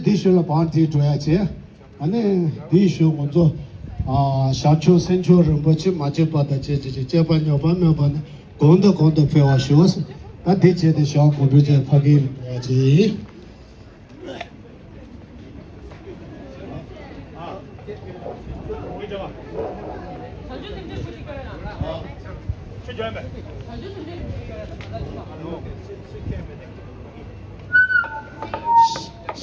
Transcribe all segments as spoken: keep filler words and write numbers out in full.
འདི་ཞུ་ལ་བང་བྲིས་འགྲོ་ཡ་བྱས། ཨ་ནི་འདིའི་ཞུ་ང་ཚོ་ཨ་བྱང་ཆུབ་སེམས་མཆོག་རིན་པོ་ཆེ་མ་སྐྱེས་པ་དང་སྐྱེས་སྐྱེས་སྐྱེས་སྐྱེས་པ་ཉམས་པ་མེད་པ་ནི་གོང་དུ་གོང་དུ་འཕེལ་བར་ཤོག་ད་འདི་བྱས་ཏེ་ཞག་གོང་འཕེལ་བྱས་ཕ་གིར་འགྲོ་ཡ་བྱས་ཡིན།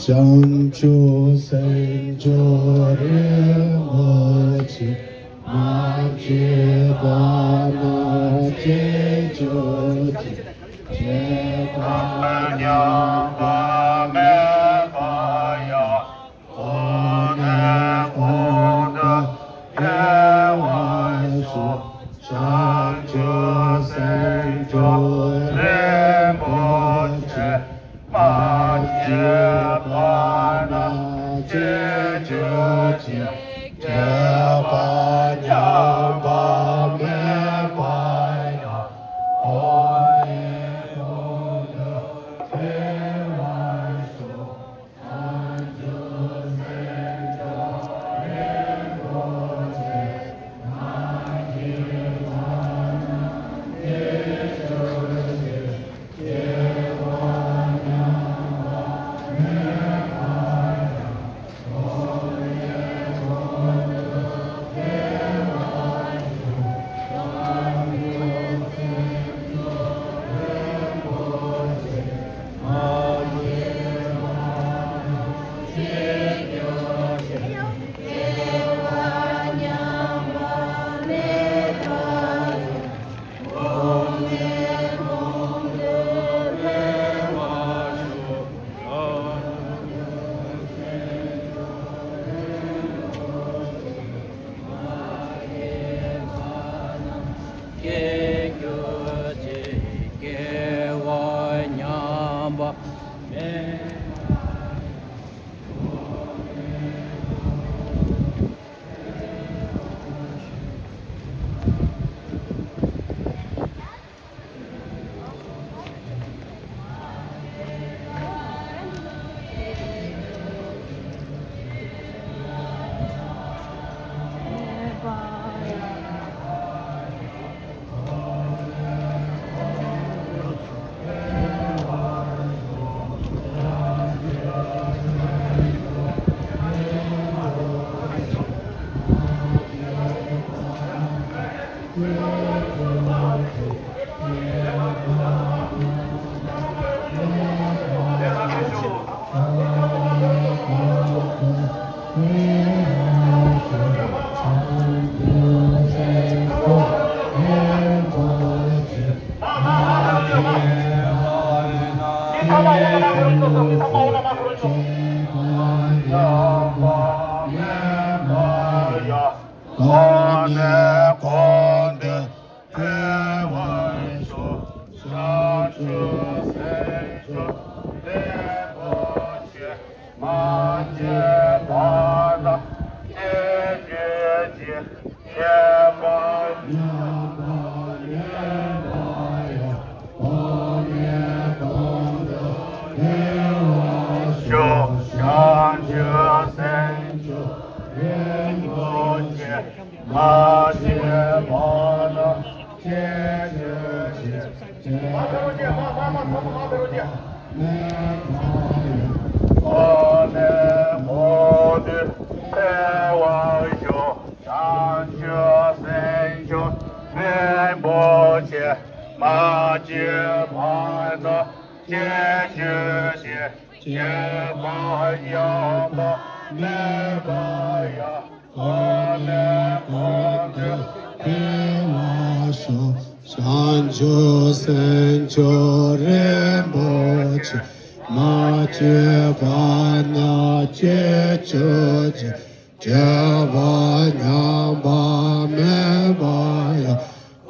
བྱང་ཆུབ་སེམས་མཆོག་རིན་པོ་ཆེ། མ་སྐྱེས་པ་ན་སྐྱེ་གྱུར་ཅིག་སྐྱེས་པ་ཉམས་པ་མེད་པ་ཡང་། གོང་ནས་གོང་དུ་འཕེལ་བར་ཤོག་བྱང་ཆུབ་སེམས་མཆོག་རིན་པོ་ཆེ། མ་སྐྱེས་པ་ན་སྐྱེ་གྱུར་ཅིག་སྐྱེས་པ་ཉམས་པ་མེད་པ་ཡང་། གོང་ནས་གོང་དུ་འཕེལ་བར་ཤོག་སྐྱེ་གྱུར་ཅིག་སྐྱེས་པ་ཉམས་པ་མེད། གོང་ནས་གོང་དུ་འཕེལ་བར་ཤོག་བྱང་ཆུབ་སེམས་མཆོག་རིན་པོ་ཆེ། མ་སྐྱེས་པ་ན་སྐྱེ་གྱུར་ཅིག་སྐྱེས་པ་ཉམས་པ་མེད་པ་ཡང་། གོང་ནས་གོང་དུ་འཕེལ་བར་ཤོག་བྱང་ཆུབ་སེམས་མཆོག་རིན་པོ་ཆེ། མ་སྐྱེས་པ་ན་སྐྱེ་གྱུར་ཅིག་སྐྱེས་པ་ཉམས་པ་མེད་པ་ཡང་། གོང་ནས་གོང་དུ་འཕེལ་བར་ཤོག་བྱང་ཆུབ་སེམས་མཆོག་རིན་པོ་ཆེ། མ་སྐྱེས་པ་ན་སྐྱེ་གྱུར་ཅིག་སྐྱེས་པ་ཉམས་པ་མེད་པ་ཡང་། གོང་ནས་གོང་དུ་འཕེལ་བར་ཤོག་བྱང་ཆུབ་སེམས་མཆོག་རིན་པོ་ཆེ། མ་སྐྱེས་པ་ན་སྐྱེ་གྱུར་ཅིག་སྐྱེས་པ་ཉམས་པ་མེད་པ་ཡང་།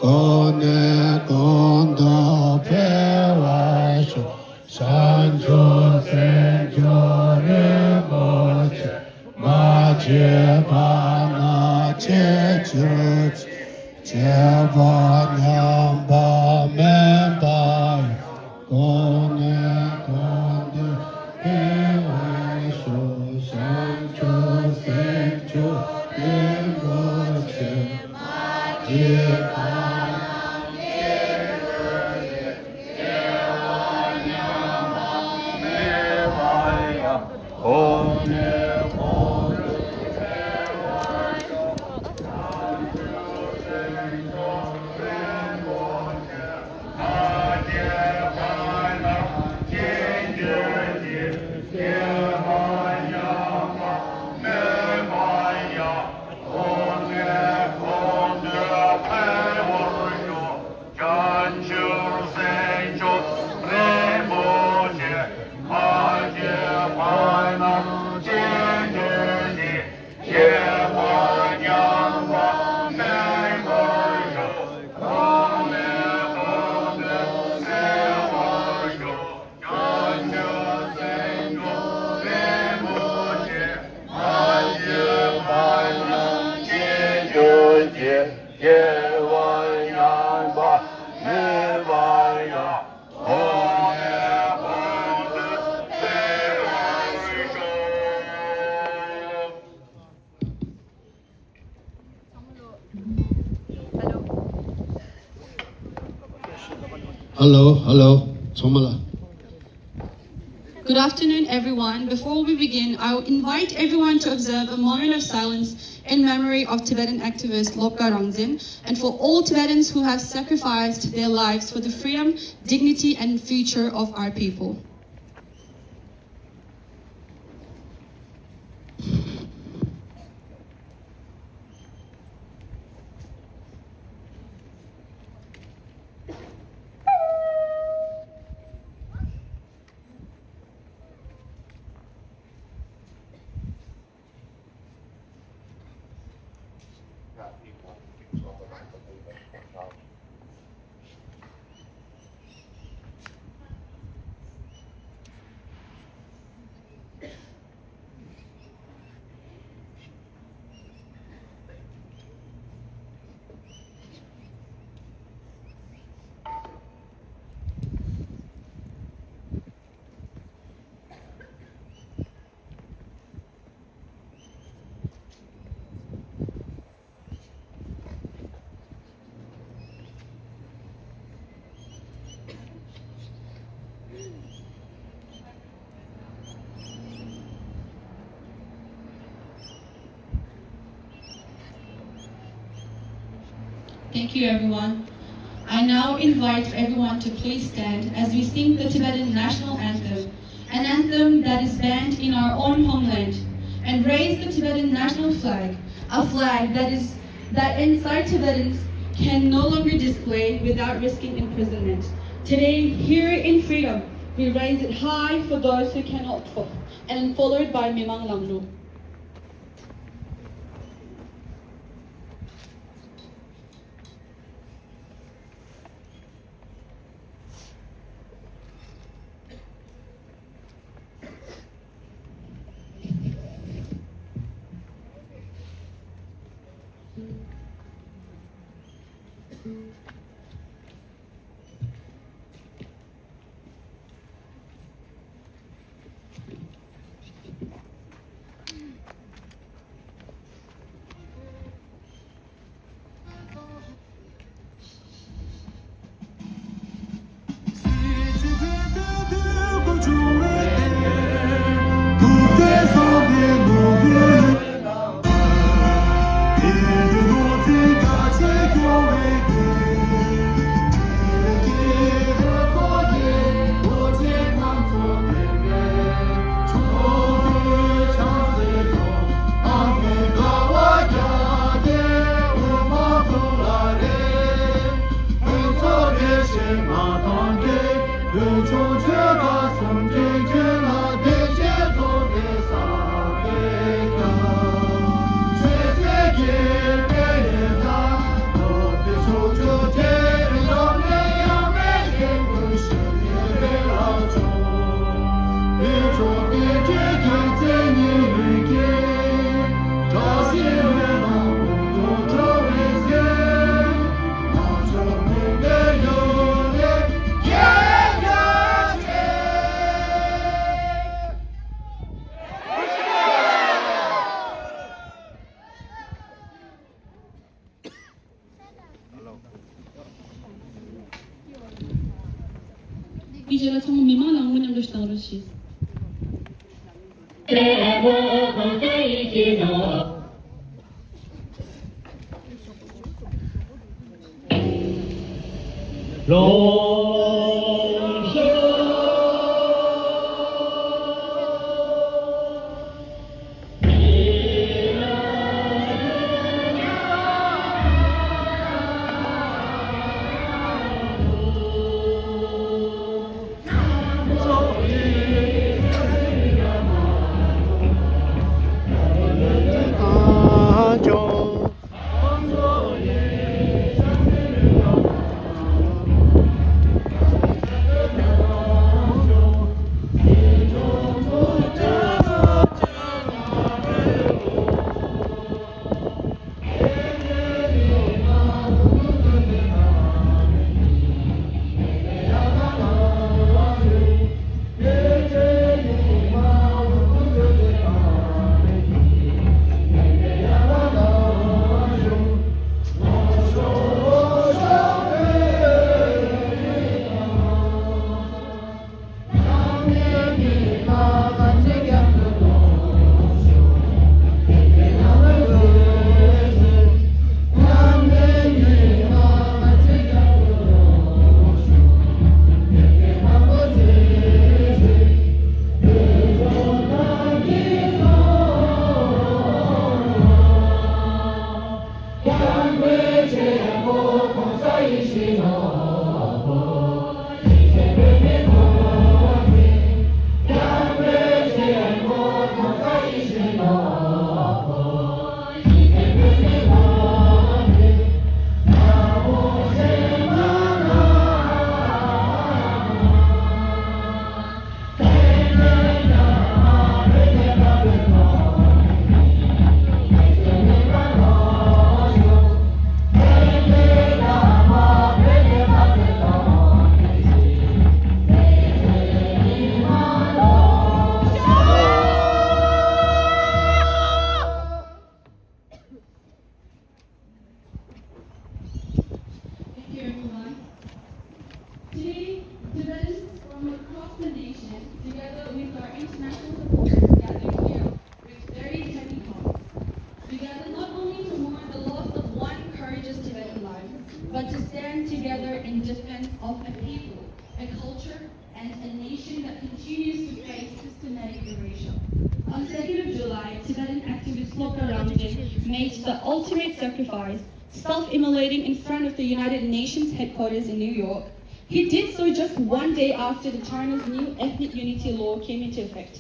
གོང་ནས་གོང་དུ་འཕེལ་བར་ཤོག་བྱང་ཆུབ་སེམས་མཆོག་རིན་པོ་ཆེ། མ་སྐྱེས་པ་ན་སྐྱེ་གྱུར་ཅིག་སྐྱེས་པ་ཉམས་པ་མེད་པ་ཡང་། གོང་ནས་གོང་དུ་འཕེལ་བར་ཤོག Hello, hello. ཚང་མ་ལ། Good afternoon, everyone. Before we begin, I invite everyone to observe a moment of silence in memory of Tibetan activist Lobka Rangzen and for all Tibetans who have sacrificed their lives for the freedom, dignity, and future of our people. Thank you, everyone. I now invite everyone to please stand as we sing the Tibetan national anthem, an anthem that is banned in our own homeland, and raise the Tibetan national flag, a flag that is that inside Tibetans can no longer display without risking imprisonment. Today, here in freedom, we raise it high for those who cannot vote, and followed by Mimang Lamlu. དེའི་རྗེས་ལ་ཚང་མ་མི་མང་ལ་དངོས་མཉམ་དུ་ཞིག་བཏང་རོགས་ཞུ། Thank you, everyone. Today, Tibetans from across the nation, together with our international supporters, gather here with very heavy hearts. We gather not only to mourn the loss of one courageous Tibetan life, but to stand together in defense of a people, a culture, and a nation that continues to face systematic erasure. On second of July, Tibetan activist Lobgar Ramjin made the ultimate sacrifice, self-immolating in front of the United Nations headquarters in New York. He did so just one day after the China's new ethnic unity law came into effect,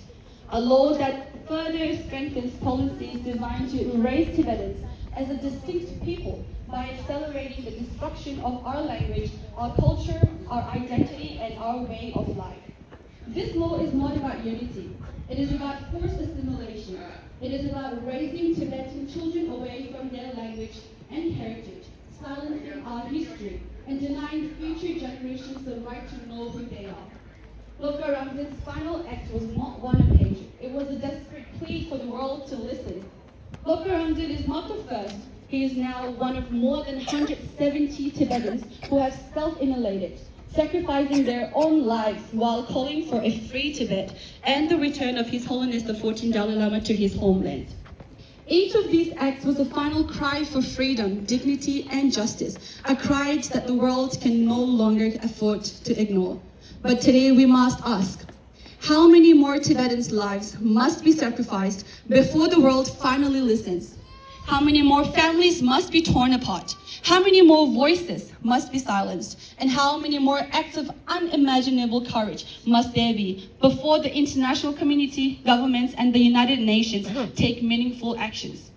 a law that further strengthens policies designed to erase Tibetans as a distinct people by accelerating the destruction of our language, our culture, our identity, and our way of life. This law is not about unity. It is about forced assimilation. It is about raising Tibetan children away from their language and heritage, silencing our history, and denying future generations the right to know who they are. Lobgar Ramjin's final act was not one of hatred. It was a desperate plea for the world to listen. Lobgar Ramjin is not the first. He is now one of more than one hundred seventy Tibetans who have self-immolated, sacrificing their own lives while calling for a free Tibet and the return of His Holiness the fourteenth Dalai Lama to his homeland. Each of these acts was a final cry for freedom, dignity, and justice, a cry that the world can no longer afford to ignore. But today we must ask, how many more Tibetans' lives must be sacrificed before the world finally listens? How many more families must be torn apart? How many more voices must be silenced? And how many more acts of unimaginable courage must there be before the international community, governments, and the United Nations take meaningful actions?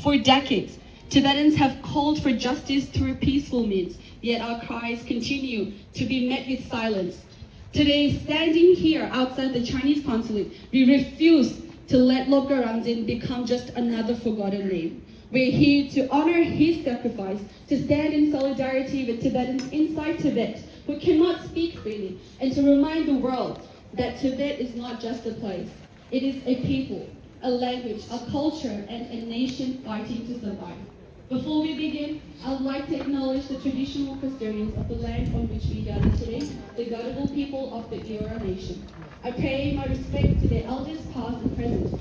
For decades, Tibetans have called for justice through peaceful means, yet our cries continue to be met with silence. Today, standing here outside the Chinese consulate, we refuse to let Lobgar Ramjin become just another forgotten name. We're here to honor his sacrifice, to stand in solidarity with Tibetans inside Tibet who cannot speak freely, and to remind the world that Tibet is not just a place. It is a people, a language, a culture, and a nation fighting to survive. Before we begin, I would like to acknowledge the traditional custodians of the land on which we gather today, the Gadigal people of the Eora Nation. I pay my respects to their elders, past and present,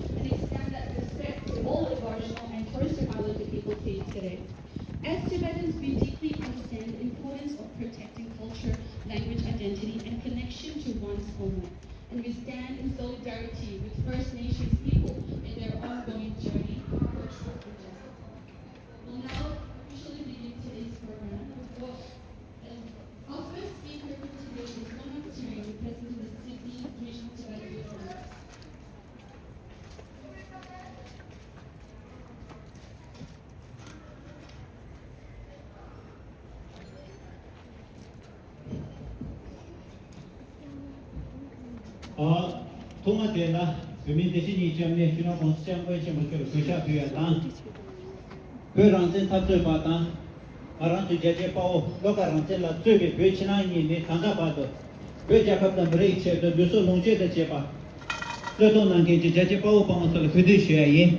ཐོག་མ་དེ་ལ་བོད་མིའི་བདེ་སྐྱིད་ཉིན་བཅངས་ནས་སྤྱི་ནོར་༸གོང་ས་༸སྐྱབས་མགོན་ཆེན་པོ་མཆོག་ལ་གུས་ཕྱག་ཕུལ་ཡ་དང་། བོད་རང་བཙན་འཐབ་རྩོད་པ་དང་། ང་རང་ཚོའི་རྒྱལ་གཅེས་དཔའ་བོ་བློ་དགའ་རང་བཙན་ལགས་གཙོས་པའི་བོད་ཕྱི་ནང་གཉིས་ནས་ད་ལྟ་བར་དུ་བོད་རྒྱལ་ཁབ་དང་མི་རིགས་ཆེད་དུ་ལུས་སྲོག་ལོངས་སྤྱོད་དང་བཅས་པ་བློས་གཏོང་གནང་མཁན་གྱི་རྒྱལ་གཅེས་དཔའ་བོ་དཔའ་མོ་ཚོ་ལ་གུས་འདུད་ཞུ་ཡ་ཡིན།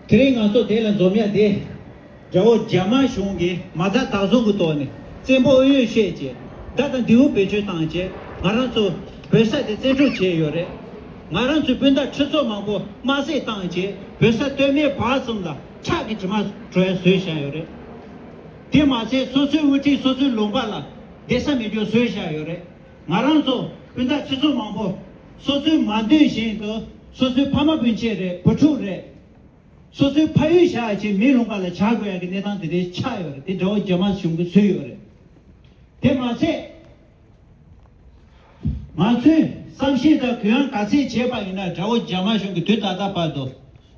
དེ་རིང་ང་ཚོ་དེ་ལ་འཛོམས་ཡ་དེ། དགྲ་བོ་རྒྱ་དམར་གཞུང་གིས་མ་དག་དག་བཟུང་གི་ཐོག་ནས་བཙན་པོ་ཨུ་ཡོན་བཤད་བྱས་མདའ་དང་མདེའུ་བེད་སྤྱོད་བཏང་བྱས་ང་རང་ཚོ་བོད་ས་དེ་བཙན་འཕྲོག་བྱས་ཡོད་རེད། ང་རང་ཚོའི་སྤུན་ཟླ་ཁྲི་ཚོ་མང་པོ་དམར་བསད་བཏང་བྱས་བོད་ས་སྟོད་སྨད་བར་གསུམ་ལ་ཁྲག་གི་དྲི་མ་བྲོ་ཡ་བཟོས་བཞག་ཡོད་རེད། དེ་མ་ཚད་སོ་སོའི་དབུ་ཁྲིད་སོ་སོའི་ལུང་པ་ལ་བསྡད་ས་མེད་རྒྱུ་བཟོས་བཞག་ཡོད་རེད། ང་རང་ཚོ་སྤུན་ཟླ་ཁྲི་ཚོ་མང་པོ་སོ་སོའི་མ་འདོད་བཞིན་དུ་སོ་སོའི་ཕ་མ་སྤུན་མཆེད་རེད། བུ་ཕྲུག་རེད། སོ་སོའི་ཕ་ཡུལ་བཞག་ཅིང་མིའི་ལུང་པ་ལ་བྱ་དགོས་ཡག་གི་གནས་སྟངས་དེ་འདྲའི་ཆགས་ཡོད་རེད། དེ་དགྲ་བོ་རྒྱ་དམར་གཞུང་གིས་བཟོས་ཡོད་རེད། དེ་མ་ཚད། ང་ཚོས་བསམ་ཤེས་དང་གུ་ཡངས་ག་ཚད་བྱས་པ་ཡིན་ན་དགྲ་བོ་རྒྱ་དམར་གཞུང་གིས་དུས་ད་ལྟ་བར་དུ་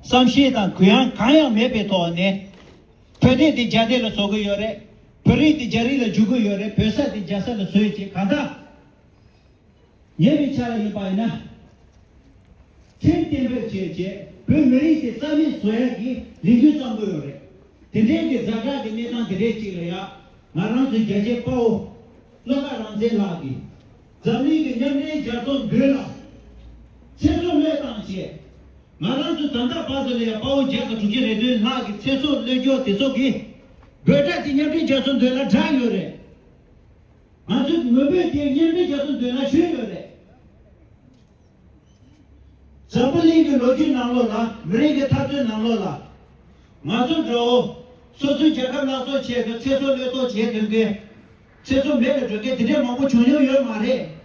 བསམ་ཤེས་དང་གུ་ཡངས་གང་ཡང་མེད་པའི་ཐོག་ནས། བོད་སྡེ་དེ་རྒྱ་སྡེ་ལ་བཟོ་གི་ཡོད་རེད། བོད་རིགས་དེ་རྒྱ་རིགས་ལ་འཇུག་གི་ཡོད་རེད། བོད་ས་དེ་རྒྱ་ས་ལ་བཟོས་བྱས་གང་ལྟར། ཉེ་བའི་ཆར་ལ་ཡིན་པ་ཡིན་ན། མཚན་གཏན་འབེབས་བྱས་རྗེས་བོད་མི་རིགས་དེ་རྩ་མེད་བཟོ་ཡག་གི་ལས་འགུལ་བརྩམས་ཀྱི་ཡོད་རེད། དེ་འདྲའི་གི་ཛ་དྲག་གི་གནས་སྟངས་དེ་འདྲའི་ཅིག་ལ་ཡ། ང་རང་ཚོའི་རྒྱལ་གཅེས་དཔའ་བོ་བློ་དགའ་རང་བཙན་ལགས་ཀྱིས་འཛམ་གླིང་གི་མཉམ་འབྲེལ་རྒྱལ་ཚོགས་མདུན་ལ་ཚེ་སྲོག་བློས་བཏང་བྱས། ང་རང་ཚོ་ད་ལྟ་བར་དུ་ལ་ཡ་དཔའ་བོ་བརྒྱ་དང་དྲུག་ཅུ་རེ་བདུན་ལྷག་གི་ཚེ་སྲོག་བློས་སྐྱོར་དེ་ཚོ་གིས་འབོད་སྒྲ་དེ་མཉམ་འབྲེལ་རྒྱལ་ཚོགས་མདུན་ལ་བསྒྲགས་ཡོད་རེད། ང་ཚོས་ངོ་འབོད་དེ་མཉམ་འབྲེལ་རྒྱལ་ཚོགས་མདུན་ལ་ཞུས་ཡོད་རེད། འཛམ་བུ་གླིང་གི་ལོ་རྒྱུས་ནང་ལོགས་ལ་མི་རིགས་ཀྱི་འཐབ་རྩོད་ནང་ལོགས་ལ། ང་ཚོ་འདྲ་བོ་སོ་སོའི་རྒྱལ་ཁབ་སླར་གསོ་ཆེད་དུ་ཚེ་སྲོག་བློས་གཏོང་བྱེད་དོན་གྱི་ཚེ་སྲོག་མེད་ལ་སྒྲོལ་མཁན་དེ་འདྲའི་མང་པོ་བྱུང་མྱོང་ཡོད་མ་རེད།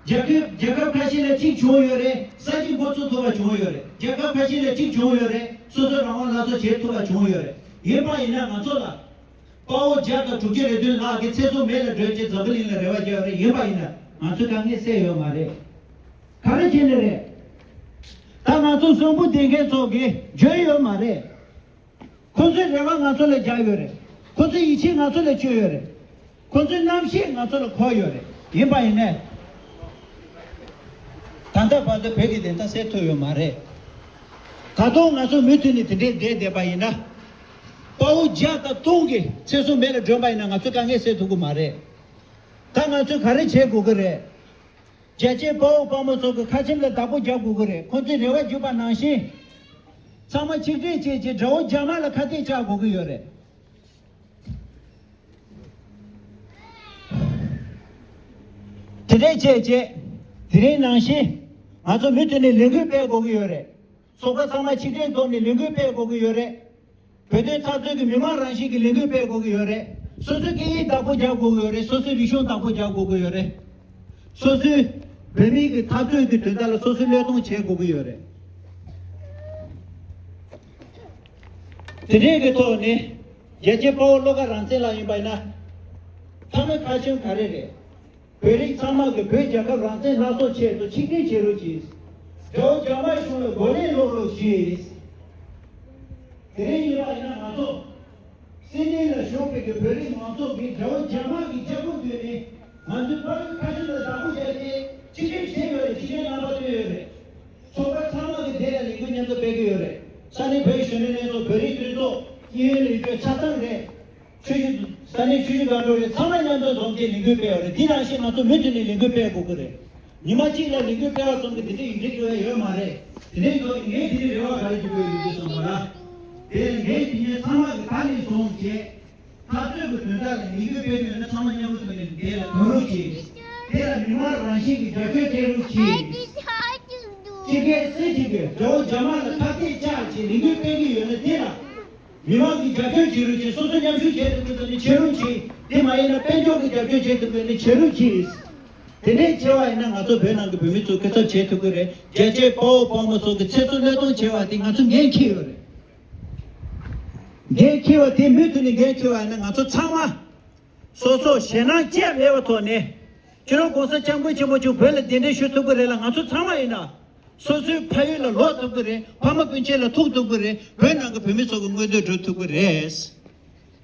རྒྱལ་ཁབ་རྒྱལ་ཁབ་ཁ་ཤས་ལ་གཅིག་བྱུང་ཡོད་རེད། ས་ཞིང་འགོ་ཚུགས་ཐུབ་པ་བྱུང་ཡོད་རེད། རྒྱལ་ཁབ་ཁ་ཤས་ལ་གཅིག་བྱུང་ཡོད་རེད། སོ་སོའི་རང་དབང་སླར་གསོ་བྱེད་ཐུབ་པ་བྱུང་ཡོད་རེད། ཡིན་པ་ཡིན་ན་ང་ཚོ་ལ། དཔའ་བོ་བརྒྱ་དང་དྲུག་ཅུ་རེ་བདུན་ལྷག་གི་ཚེ་སྲོག་མེད་ལ་སྒྲོལ་ཆེད་འཛམ་བུ་གླིང་ལ་རེ་བ་རྒྱག་རེད། ཡིན་པ་ཡིན་ན་ང་ཚོས་དཀའ་ངལ་སེལ་ཡོད་མ་རེད། ག་རེ་བྱས་ནས་རེད། ད་ང་ཚོ་གསོན་པོ་བསྡད་མཁན་ཚོ་གིས་འཇོན་ཡོད་མ་རེད། ཁོ་ཚོའི་རེ་བ་ང་ཚོ་ལ་རྒྱག་ཡོད་རེད། ཁོ་ཚོའི་ཡིད་ཆེས་ང་ཚོ་ལ་བཅོལ་ཡོད་རེད། ཁོ་ཚོའི་རྣམ་ཤེས་ང་ཚོ་ལ་འཁོར་ཡོད་རེད། ཡིན་པ་ཡིན་ནས། ད་ལྟ་བར་དུ་བོད་ཀྱི་བདེན་མཐའ་གསལ་ཐུབ་ཡོད་མ་རེད། ད་དུང་ང་ཚོ་མུ་མཐུད་ནས་དེ་འདྲའི་བསྡད་བསྡད་པ་ཡིན་ན། དཔའ་བོ་བརྒྱ་དང་སྟོང་གི་ཚེ་སྲོག་མེ་ལ་སྒྲོན་པ་ཡིན་ན་ང་ཚོ་དཀའ་ངལ་སེལ་ཐུབ་ཀྱི་མ་རེད། ད་ང་ཚོས་ག་རེ་བྱེད་དགོས་ཀྱི་རེད། རྒྱལ་གཅེས་དཔའ་བོ་དཔའ་མོ་ཚོ་གི་ཁ་ཆེམས་ལ་བདག་པོ་རྒྱག་དགོས་ཀྱི་རེད། ཁོང་ཚོས་རེ་བ་བརྒྱབ་པ་ནང་བཞིན། ཚང་མ་ཆིག་སྒྲིལ་བྱས་རྗེས་དགྲ་བོ་རྒྱ་དམར་ལ་ཁ་གཏད་གཅོག་དགོས་ཀྱི་ཡོད་རེད། དེ་འདྲས་བྱས་རྗེས་དེ་རིང་ནང་བཞིན་ང་ཚོ་མུ་མཐུད་ནས་ལས་འགུལ་སྤེལ་དགོས་ཀྱི་ཡོད་རེད། ཚོགས་པ་ཚང་མ་ཆིག་སྒྲིལ་ཐོག་ནས་ལས་འགུལ་སྤེལ་དགོས་ཀྱི་ཡོད་རེད། བོད་དོན་འཐབ་རྩོད་ཀྱི་མི་མང་རང་བཞིན་གྱི་ལས་འགུལ་སྤེལ་དགོས་ཀྱི་ཡོད་རེད། སོ་སོའི་སྐད་ཡིག་བདག་པོ་རྒྱག་དགོས་ཀྱི་ཡོད་རེད། སོ་སོའི་རིག་གཞུང་བདག་པོ་རྒྱག་དགོས་ཀྱི་ཡོད་རེད། སོ་སོའི་བོད་མི་གི་འཐབ་རྩོད་ཀྱི་དོན་དག་ལ་སོ་སོས་བློས་གཏོང་བྱེད་དགོས་ཀྱི་ཡོད་རེད། དེ་འདྲའི་གི་ཐོག་ནས་རྒྱལ་གཅེས་དཔའ་བོ་བློ་དགའ་རང་བཙན་ལགས་ཡིན་པ་ཡིན་ན། མཐའ་མའི་ཁ་ཆེམས་ག་རེ་རེད། བོད་རིགས་ཚང་མ་གི་བོད་རྒྱལ་ཁབ་རང་བཙན་སླར་གསོ་ཆེད་དུ་ཆིག་སྒྲིལ་བྱེད་རོགས་གྱིས། དགྲ་བོ་རྒྱ་དམར་གཞུང་ལ་རྒོལ་ལན་སློག་རོགས་གྱིས། དེ་རིང་ཡིན་པ་ཡིན་ན་ང་ཚོ་སིད་ནི་ལ་བཞུགས་པའི་གི་བོད་རིགས་མང་ཚོགས་ཀྱིས་དགྲ་བོ་རྒྱ་དམར་གྱི་རྒྱབ་ཁུངས་བརྒྱུད་ནས་ང་ཚོའི་ཕ་ཡུལ་ཁ་ཆེམས་ལ་བདག་པོ་བརྒྱབ་སྟེ་ཆིག་སྒྲིལ་བྱས་ཡོད་རེད། ཆིག་སྒྲིལ་རྣམ་པ་བཏོན་ཡོད་རེད། ཚོགས་པ་ཚང་མ་གི་དེ་ལ་ལས་འགུལ་མཉམ་དུ་སྤེལ་གི་ཡོད་རེད། ས་གནས་བོད་གཞོན་ནུ་ལྷན་ཚོགས། བོད་རིགས་མཐུན་ཚོགས། དབྱིན་ཡུལ་ལ་ཡོད་ཆ་ཚང་རེད། ཆུ་བཞི། ས་གནས་ཆུ་བཞི་སྒང་དྲུག་རེད། ཚང་མ་མཉམ་དུ་འཛོམས་ཏེ་ལས་འགུལ་སྤེལ་བ་རེད། འདི་ནང་བཞིན་ང་ཚོ་མུ་མཐུད་ནས་ལས་འགུལ་སྤེལ་དགོས་ཀྱི་རེད། ཉི་མ་གཅིག་ལ་ལས་འགུལ་སྤེལ་བ་ཙམ་གྱིས་འདི་འདྲའི་ཡིག་འབྲེལ་འགྲོ་ཡ་ཡོད་མ་རེད། དེ་འདྲའི་འགྲོ་ངས་དེ་འདྲའི་རེ་བ་ག་རེ་ཞུ་དགོས་ཡོད་ཅེས་གསུངས་པ་ལ། དེ་ངས་དེ་ཉིད་ཚང་མ་གི་ད་ནས་བཟུང་བྱས། འཐབ་རྩོད་ཀྱི་དོན་དག་ལ་ལས་འགུལ་སྤེལ་གྱི་ཡོད་ན་ཚང་མ་མཉམ་པོ་ཐུག་ནས་དེ་ལ་གདོང་ལེན་བྱེད། དེ་ལ་མི་མང་རང་བཞིན་གྱི་རྒྱབ་སྐྱོར་སྤྲད་རོགས་གྱིས། སྤྱི་སྒེར་སུ་གཅིག་གིས་དགྲ་བོ་རྒྱ་དམར་ལ་ཁ་གཏད་བཅག་བྱས་ལས་འགུལ་སྤེལ་གྱི་ཡོད་ན་དེ་ལ། མི་མང་གིས་རྒྱབ་སྐྱོར་བྱེད་རོགས་གྱིས། སོ་སོ་མཉམ་ཞུགས་བྱེད་ཐུབ་ཀྱི་ཚོ་ནི་བྱེད་རོགས་གྱིས། དེ་མ་ཡིན་ན་དཔལ་འབྱོར་གྱི་རྒྱབ་སྐྱོར་བྱེད་ཐུབ་ཀྱི་ནི་བྱེད་རོགས་གྱིས། དེ་འདྲའི་བྱས་པ་ཡིན་ན་ང་ཚོ་བོད་ནང་གི་བོད་མི་ཚོ་སྐུ་ཚབ་བྱེད་ཐུབ་ཀྱི་རེད། རྒྱལ་གཅེས་དཔའ་བོ་དཔའ་མོ་ཚོ་གི་ཚེ་སྲོག་བློས་གཏོང་བྱས་པ་དེ་ང་ཚོ་འགན་འཁྱེར་ཡོད་རེད། འགན་འཁྱེར་བ་དེ་མུ་མཐུད་ནས་འགན་འཁྱེར་བ་ཡིན་ན་ང་ཚོ་ཚང་མ་སོ་སོ་ཞེད་སྣང་ཅི་ཡང་མེད་པའི་ཐོག་ནས་སྤྱི་ནོར་༸གོང་ས་༸སྐྱབས་མགོན་ཆེན་པོ་མཆོག་བོད་ལ་གདན་འདྲེན་ཞུ་ཐུབ་ཀྱི་རེད་ལ། ང་ཚོ་ཚང་མ་ཡིན་ན། སོ་སོའི་ཕ་ཡུལ་ལ་ལོག་ཐུབ་ཀྱི་རེད། ཕ་མ་སྤུན་མཆེད་ལ་ཐུག་ཐུབ་ཀྱི་རེད། བོད་ནང་གི་བོད་མི་ཚོ་གི་མངོན་འདོད་སྒྲུབ་ཐུབ་ཀྱི་རེད།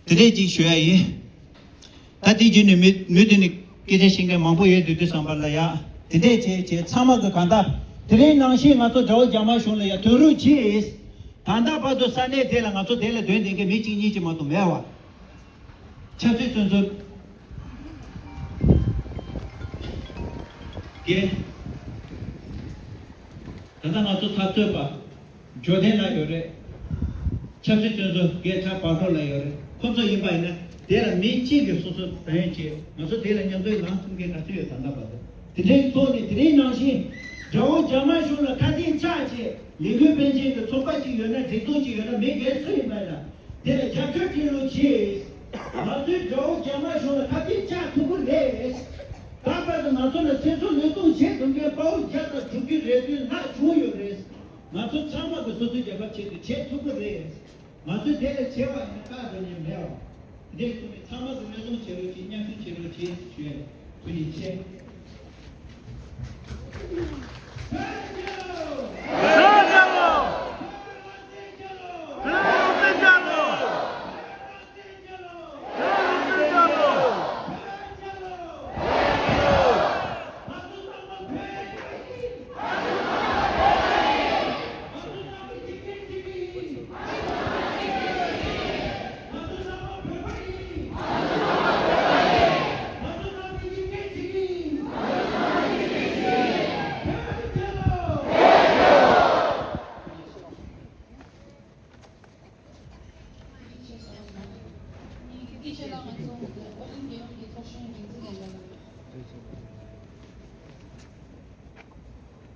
དེ་འདྲས་ཅིག་ཞུ་ཡ་ཡིན། ད་དེ་རྗེས་ནས་མུ་མུ་མཐུད་ནས་སྐད་ཆ་བཤད་མཁན་མང་པོ་ཡོད་འདུག་དུས་ཙམ་པ་ལ་ཡ། དེ་འདྲས་བྱས་བྱས་ཚང་མ་གི་གང་ལྟར་དེ་རིང་ནང་བཞིན་ང་ཚོ་དགྲ་བོ་རྒྱ་དམར་གཞུང་ལ་ཡ་དོན་རུ་གྱིས། ད་ལྟ་བར་དུ་ས་གནས་དེ་ལ་ང་ཚོ་དེ་ལ་དོན་ལྡན་མཁན་མི་གཅིག་གཉིས་ཀྱིས་མ་གཏོགས་མེད་བ། ཆབ་སྲིད་བཙོན་ཟུར། རྒན། ད་ལྟ་ང་ཚོ་འཐབ་རྩོད་པ། འབྱོར་ལྡན་ལགས་ཡོད་རེད། ཆབ་སྲིད་བཙོན་ཟུར་རྒན་ཁྲ་བག་གྲོ་ལགས་ཡོད་རེད། ཁོ་ཚོ་ཡིན་པ་ཡིན་ན་དེ་ལ་མི་གཅིག་གིས་སོ་སོ་ད་ཡོད་ཅེས་ང་ཚོ་དེ་ལ་མཉམ་འཛོམས་ལངས་ཐུབ་མཁན་ག་ཚོད་ཡོད་ད་ལྟ་བར་དུ། དེ་འདྲའི་ཐོག་ནས་དེ་རིང་ནང་བཞིན་དགྲ་བོ་རྒྱ་དམར་གཞུང་ལ་ཁ་གཏད་བཅག་བྱས་ལས་འགུལ་སྤེལ་མཁན་གྱི་ཚོགས་པ་ཅིག་ཡོད་ན་སྒྲིག་འཛུགས་ཅིག་ཡོད་ན་མི་སྒེར་སུ་ཡིན་པ་ཡིན་ན་དེ་ལ་རྒྱབ་སྐྱོར་སྤྲད་རོགས་གྱིས། ང་ཚོས་དགྲ་བོ་རྒྱ་དམར་གཞུང་ལ་ཁ་གཏད་བཅག་ཐུབ་ཀྱི་རེད། ད་བར་དུ་ང་ཚོ་ལ་བཙན་འཛུལ་བློས་གཏོང་བྱེད་ཐུབ་མཁན་དཔའ་བོ་བརྒྱ་དང་དྲུག་ཅུ་རེ་བདུན་ལྷག་བྱུང་ཡོད་རེད། ང་ཚོ་ཚང་མ་གི་སོ་སོའི་རྒྱལ་ཁབ་ཆེད་དུ་བྱེད་ཐུབ་ཀྱི་རེད། ང་ཚོས་དེ་ལས་བྱེད་པ་ཡིན་ན་བཀག་འགྲོ་མཁན་མེད་པ། དེ་ཚོ་ནི་ཚང་མ་གི་བློས་གཏོང་བྱེད་རོགས་གྱིས། མཉམ་ཞུགས་བྱེད་རོགས་གྱིས་ཞུ་ཡ་ཡིན། ཐུགས་རྗེ་ཆེ།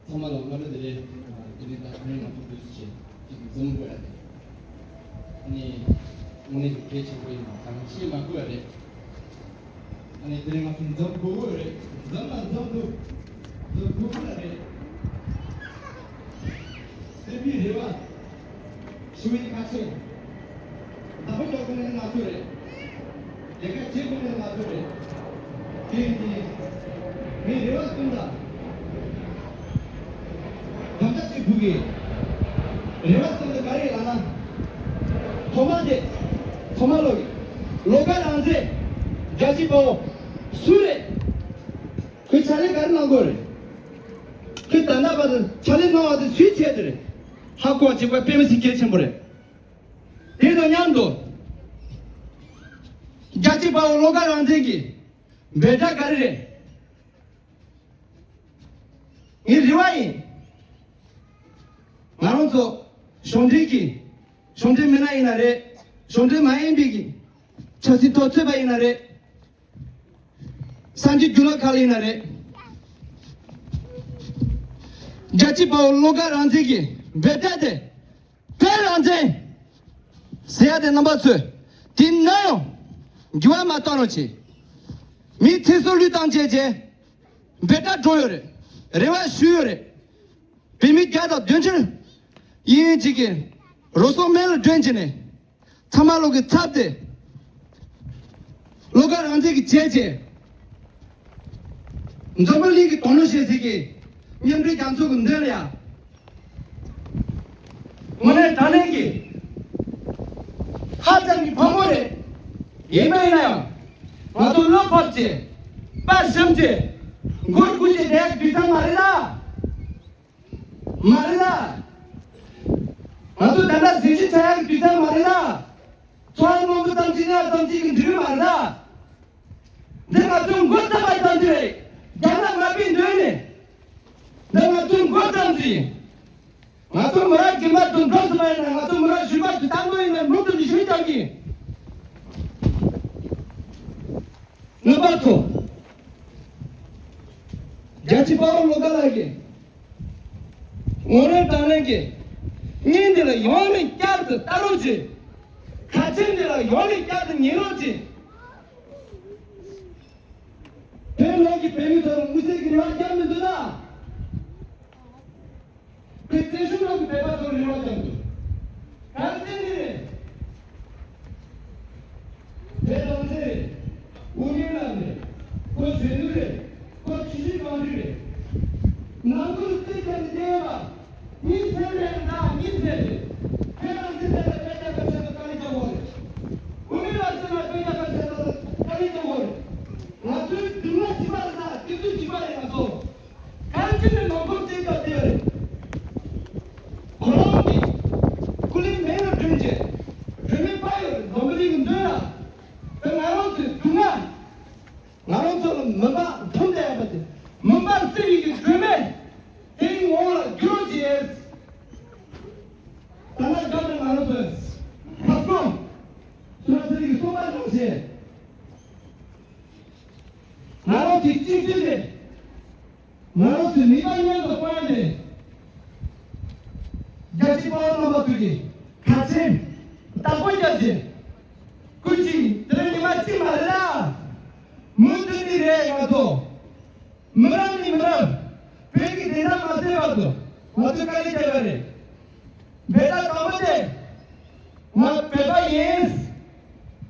ཚང་མ་ལ་སྔ་དྲོ་བདེ་ལེགས། དེ་རིང་ད་དེ་རིང་ང་ཚོ་འདུས་སུ་བྱས་ཀྱི་འཛོམས་དགོས་ཡ་རེད། ཨ་ནི་དངོས་གནས་ཀྱི་གལ་ཆེན་པོ་ཡིན་པ་ད་ང་ཤེས་མ་དགོས་ཡ་རེད། ཨ་ནི་དེ་རིང་ང་ཚོ་འཛོམས་དགོས་ཀྱི་རེད། འཛོམས་ན་འཛོམས་ཐུབ། འཛོམས་དགོས་ཀྱི་རེད། སེམས་པའི་རེ་བ། ཞུ་བའི་ཁ་ཆེམས། བདག་པོ་རྒྱག་དགོས་ནི་ང་ཚོ་རེད། ལས་ཀ་བྱེད་དགོས་ནི་ང་ཚོ་རེད། དེ་ཡིན་དུས། ངའི་རེ་བ་གསུམ་དང་། དམ་བཅའ་གཅིག་ཕུལ་གྱི། རེ་བ་གསུམ་དེ་ག་རེ་ལབ་ན། ཐོག་མ་དེ། ཐོག་མ་ལོག་གི། བློ་དགའ་རང་བཙན། རྒྱལ་གཅེས་དཔའ་བོ། སུ་རེད། ཁོས་ཕྱག་ལས་ག་རེ་གནང་དགོས་རེད། ཁོས་ད་ལྟ་བར་དུ་ཕྱག་ལས་གནང་བ་དེ་སུའི་ཆེད་དུ་རེད། ཧ་གོ་བ་བྱེད་པ་དཔེ་མི་སྲིད་གལ་ཆེན་པོ་རེད། དེ་དང་མཉམ་དུ། རྒྱལ་གཅེས་དཔའ་བོ་བློ་དགའ་རང་བཙན་གྱི་འབོད་སྒྲ་ག་རེ་རེད། ངའི་རེ་བ་ཡིན། ང་རང་ཚོ་གཞུང་འབྲེལ་གྱི་གཞུང་འབྲེལ་མི་སྣ་ཡིན་ན་རེད། གཞུང་འབྲེལ་མ་ཡིན་པའི་གི་ཆབ་སྲིད་ཐོབ་རྩོད་པ་ཡིན་ན་རེད། གསར་འགྱུར་བརྒྱུད་ལམ་ཁག་ལ་ཡིན་ན་རེད། རྒྱལ་གཅེས་དཔའ་བོ་བློ་དགའ་རང་བཙན་གྱི་འབོད་སྒྲ་དེ། བོད་རང་བཙན་ཟེར་ཡ་དེ་རྣམ་པ་ཚོས་དེ་ནམ་ཡང་འགྱུར་བ་མ་གཏོང་རོགས་གྱིས། མིའི་ཚེ་སྲོག་བློས་བཏང་བྱས་རྗེས་འབོད་སྒྲ་སྒྲོག་ཡོད་རེད། རེ་བ་ཞུས་ཡོད་རེད། བོད་མི་བརྒྱ་དང་བདུན་ཅུ་ཡིན་གཅིག་གིས་རུ་སོག་སྨད་ལ་བསྒྲོན་བྱས་ནས། ཚང་མ་ལོག་གི་ཚབ་སྟེ། བློ་དགའ་རང་བཙན་གྱི་བྱས་རྗེས། འཛམ་བུ་གླིང་གི་དོ་སྣང་བྱེད་སའི་གི་མཉམ་འབྲེལ་རྒྱལ་ཚོགས་ཀྱི་མདུན་ལ་ཡ། དངོས་གནས་དྲང་གནས་ཀྱི་ཧ་ཅང་གི་ཕངས་པོ་རེད། ཡིན་པ་ཡིན་ན་ཡང་ང་ཚོ་བློ་ཕམ་བྱས། དཔའ་ཞུམ་བྱས། མགོ་སྒུར་བྱས་བསྡད་ཡག་གི་དུས་ཚོད་མ་རེད་ལ། མ་རེད་ལ། ང་ཚོ་ད་ལྟ་གཟི་བརྗིད་ཆགས་ཡག་གི་དུས་ཚོད་མ་རེད་ལ། ཚོང་རྣོན་པོ་ཙམ་གྱིས་གནའ་ཙམ་གྱིས་ཀྱི་འགྲིག་གི་མ་རེད་ལ། འདི་ང་ཚོའི་མགོ་བརྩམས་པ་ཙམ་གྱིས་རེད། རྒྱ་ནག་མ་པའི་མདུན་ནས། འདི་ང་ཚོའི་མགོ་བརྩམས་ཀྱིས། ང་ཚོ་མི་རབས་རྒན་པ་ཚོ་འགྲོ་སོང་བ་ཡིན་ན་ང་ཚོ་མི་རབས་གཞོན་པ་ཚོ་དང་པོ་ཡིན་ན་མུ་མཐུད་ནས་ཞུ་ཡིག་བཏང་གི། རྣམ་པ་ཚོ། རྒྱལ་གཅེས་དཔའ་བོ་བློ་དགའ་ལགས་ཀྱིས། ངོ་རེ་དང་ལེན་གྱིས། བརྙན་འདི་ལ་ཡང་ནས་བསྐྱར་དུ་ལྟ་རོགས་གྱིས། ཁ་ཆེམས་འདི་ལ་ཡང་ནས་བསྐྱར་དུ་ཉན་རོགས་གྱིས། བོད་ནང་གི་བོད་མི་ཚོར་དངོས་གནས་ཀྱི་རེ་བ་བརྒྱབ་མི་འདུག་ན། བོད་བཙན་བྱོལ་ནང་གི་བོད་པ་ཚོར་རེ་བ་བརྒྱབ་འདུག་ག་རེ་བྱས་ནས་རེད། བོད་རང་བཙན་རེད། དབུ་མའི་ལམ་རེད། ཁོ་གཞོན་ནུ་རེད། ཁོ་ཆུ་བཞི་སྒང་དྲུག་རེད། ནང་ཁུལ་རྩིས་བརྒྱབ་ནས་བལྟས་པ། གཉིས་ཚན་རེད་ད་གཉིས་ཚན་རེད། བོད་རང་བཙན་ལ་བོད་རྒྱལ་ཁབ་ཆེད་དུ་དཀའ་ལས་རྒྱག་དགོས་རེད། དབུ་མའི་ལམ་ཚན་ལ་བོད་རྒྱལ་ཁབ་ཆེད་དུ་དཀའ་ལས་རྒྱག་དགོས་རེད། ང་ཚོའི་སྡུག་བསྔལ་གཅིག་པ་རེད་ད་སྐྱིད་སྡུག་གཅིག་པ་རེད་ང་ཚོ། རྒྱལ་སྤྱིའི་དཔའ་བོ་རྣམ་པ་ཚོ་གིས་གལ་ཆེན་བདག་པོ་རྒྱབ་བྱས། སྐུ་མཁྱེན། དེ་རིང་ཉི་མ་གཅིག་མ་རེད་ལ། མུ་མཐུད་ནས་རེད། ང་ཚོ་མི་རབས་ནས་མི་རབས་བོད་ཀྱི་བདེན་མཐའ་མ་གསལ་བར་དུ་ང་ཚོས་དཀའ་ལས་བརྒྱབ་པ་རེད། འབོད་སྒྲ་དང་པོ་དེ། ང་བོད་པ་ཡིན།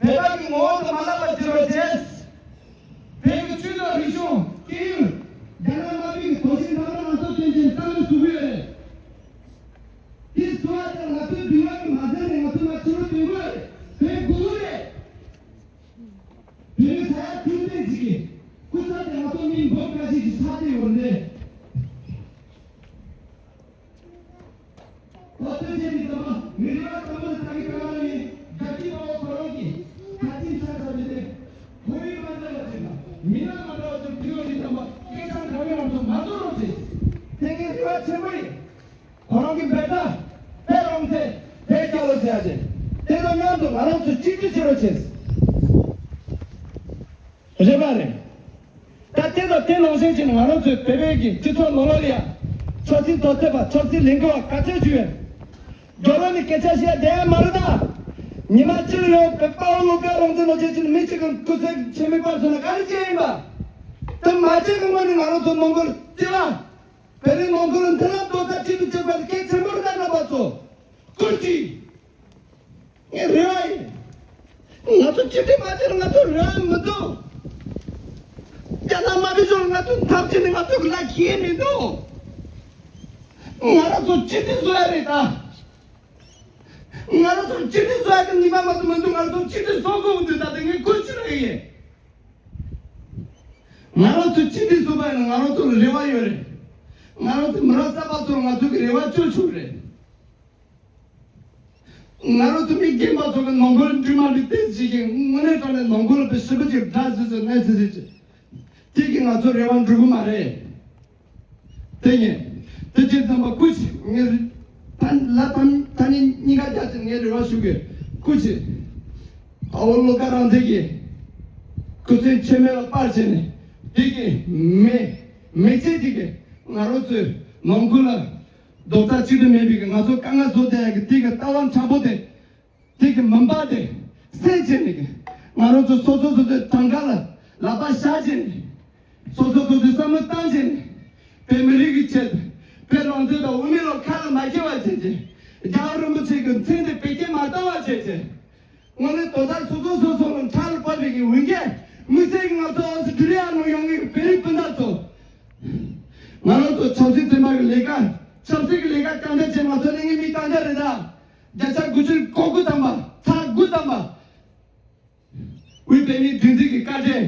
བོད་པ་གི་ངོ་བོ་དེ་མ་བརླག་པར་འགྱུར་བར་བྱས། བོད་ཀྱི་ཆོས་དང་རིག་གཞུང་སྐད་ཡིག་རྒྱ་ནག་དམར་པོའི་གི་དོ་ཤལ་ཐབས་ལམ་སྣ་ཚོགས་བསྟན་ཏེ་རྩ་མེད་བཟོ་གི་ཡོད་རེད། དེ་བཟོ་བ་དང་ང་ཚོའི་འབྲེལ་བ་གི་མ་ཟད་ནས་ང་ཚོ་ལ་ཕྱི་ལོགས་སྟོན་དགོས་རེད། བོད་དགོས་ཀྱི་རེད། བོད་ས་ཡ་ཁྲིམས་དེ་ཅིག་གི་སྐུ་ཚབ་དེ་ང་ཚོ་མི་འབུམ་ཁ་ཤས་ཅིག་ཆགས་བསྡད་ཡོད་རེད། ད་ལྟ་བྱས་ནས་ཚང་མ་མི་རེ་བ་ཚང་མ་ལ་ད་གི་ཀ་ལ་ནི་རྒྱལ་སྤྱིའི་དཔའ་བོ་ཁོ་རང་གིས་ཁ་ཆེམས་ཆ་ཚང་བྱས་ཏེ་ཁོར་ཡུག་མ་འདྲ་བ་ཅིག་དང་མི་སྣ་མ་འདྲ་བ་ཅིག་ཕུལ་ཡོང་དུས་ཙམ་པ་སྐད་ཆ་གང་ཡང་ང་ཚོ་མ་བཟོ་རོགས་བྱེད། དེ་ངའི་རེ་བ་ཆེན་པོ་ཡིན། ཁོ་རང་གི་འབོད་སྒྲ་དཔེ་རང་ཚེ་དཔེ་སྐྱོ་བོ་ཟེར་ཡ་ཅིག་དེ་དང་མཉམ་དུ་ང་རང་ཚོ་གཅིག་སྒྲིལ་བྱེད་རོགས་བྱེད། རེད་པ་རེད། ད་དེ་དང་དེ་ནང་བཞིན་བྱས་ནས་ང་རང་ཚོའི་བོད་པའི་གི་སྤྱི་ཚོགས་ནང་ལོགས་ལ་ཡང་ཆབ་སྲིད་རྡོག་རྩ་བ་ཆབ་སྲིད་ལས་འགུལ་བ་ག་ཚོད་བྱུང་ཡོད། རྒྱལ་བ་ནི་སྐད་ཆ་བཤད་བསྡད་ཡ་མ་རེད་ད། ཉི་མ་གཅིག་ལ་ཡང་བོད་པ་བློ་དགའ་རང་བཙན་ནང་བྱས་ཕྱིན་མི་གཅིག་གི་སྐུ་སྲོག་ཆད་མེད་པར་སོང་ན་ག་རེ་བྱས་ཡིན་པ། དེ་མ་བྱས་གི་སྔོན་ནས་ང་རང་ཚོ་ནང་ཁུལ་བརྩི་བ། བོད་རིགས་ནང་ཁུལ་མཐུན་ལམ་རྡོག་རྩ་གཅིག་ཏུ་བཅུག་པ་དེ་གལ་ཆེན་པོ་རེད་ད་རྣམ་པ་ཚོ། སྐུ་མཁྱེན། ངའི་རེ་བ་ཡིན། ང་ཚོ་སྤྱི་འཐུས་མ་བྱས་ན་ང་ཚོ་རེ་བ་མི་འདུག་རྒྱ་ནག་དམར་པོའི་ཕྱོགས་ལ་ང་ཚོ་འཐབ་བྱས་ནས་ང་ཚོ་གི་ལ་ཁེལ་མི་འདུག་ང་རང་ཚོ་སྤྱི་འཐུས་བཟོ་ཡ་རེད་ད། ང་རང་ཚོ་སྤྱི་འཐུས་བཟོ་ཡ་གི་ཉི་མ་མ་གཏོགས་མི་འདུག་ང་རང་ཚོ་སྤྱི་འཐུས་བཟོ་དགོས་འདུག་ད་ལྟ་ངས་ཀུན་སྤྱོད་ལ་ཡིན། ང་རང་ཚོ་སྤྱི་འཐུས་བཟོ་བ་ཡིན་ན་ང་རང་ཚོ་ལ་རེ་བ་ཡོད་རེད། ང་རང་ཚོ་མི་རབས་གསར་པ་ཚོར་ང་ཚོ་གི་རེ་བ་བཅོལ་ཆོག་རེད། ང་རང་ཚོ་མི་རྒན་པ་ཚོ་གི་ནང་ཁུལ་འདྲི་མ་འདྲི་ཏོག་ཙམ་ཞིག་གིས་དངོས་གནས་དྲང་གནས་ནང་ཁུལ་ལ་ཞེ་པོ་ཅིག་དགྲ་བཟོས་བཟོས་གནས་ཚུལ་ཞིག་ཅིག་དེ་གིས་ང་ཚོ་རེ་བ་འགྲུབ་གི་མ་རེད། དེ་ཡིན། དེ་བྱས་ཙམ་པ་སྐུ་མཁྱེན་ངས་ད་ལ་ད་ད་ནི་གཉིས་ཀ་རྒྱ་ཆེ་ངས་རེ་བ་ཞུ་གི་སྐུ་མཁྱེན། དཔའ་བོ་བློ་དགའ་རང་བཙན་གྱི་སྐུ་ཚེ་ཆད་མེད་ལ་པར་བྱས་ནས་དེ་གི་མེ་མེ་ལྕེ་དེ་གིས་ང་རང་ཚོའི་ནང་ཁུལ་ལ། རྡོག་རྩ་གཅིག་ཏུ་མེད་པའི་གི་ང་ཚོ་དཀའ་ངལ་བཟོ་བསྡད་ཡ་གི་དེ་གི་ལྟ་བ་མཁྲེགས་པོ་དེ། དེ་གི་མུན་པ་དེ་སེལ་བྱས་ནས་གི་ང་རང་ཚོ་སོ་སོ་སོ་སོའི་གྲངས་ཀ་ལ་ལག་པ་བཞག་བྱས་ནས། སོ་སོ་སོ་སོའི་བསམ་བློ་བཏང་བྱས་ནས། བོད་མི་རིགས་ཀྱི་ཆེད་དུ། བོད་རང་བཙན་དང་དབུ་མའི་ལམ་ཁ་ལ་མ་འཁྱེར་བ་བྱས་བྱས། རྒྱལ་བ་རིན་པོ་ཆེ་གི་མཚན་དེ་བེད་སྤྱོད་མ་བཏང་བ་བྱས་བྱས། དངོས་གནས་དོ་བདག་སོ་སོ་སོ་སོ་ལ་མཐའ་ལ་བབས་པའི་གི་འོས་འགན་དམིགས་བསལ་གྱི་ང་ཚོ་ཨོ་སི་ཀྲི་ལི་ཡ་ནང་ཡོང་མཁན་གྱི་བོད་རིགས་སྤུན་ཟླ་ཚོ། ང་རང་ཚོ་ཆབ་སྲིད་བཙོན་པ་གི་ལས་ཀ་ཆབ་སྲིད་ཀྱི་ལས་ཀ་རྐྱང་རྐྱང་བྱས་ང་ཚོ་གླེང་མཁན་མི་རྐྱང་རྐྱང་རེད་ད། བརྒྱ་ཆ་དགུ་བཅུ་གོ་དགུ་ཐམ་པ་ཚེག་དགུ་ཐམ་པ། དབུས་བོད་མིའི་སྒྲིག་འཛུགས་ཀྱི་བཀའ་དྲིན།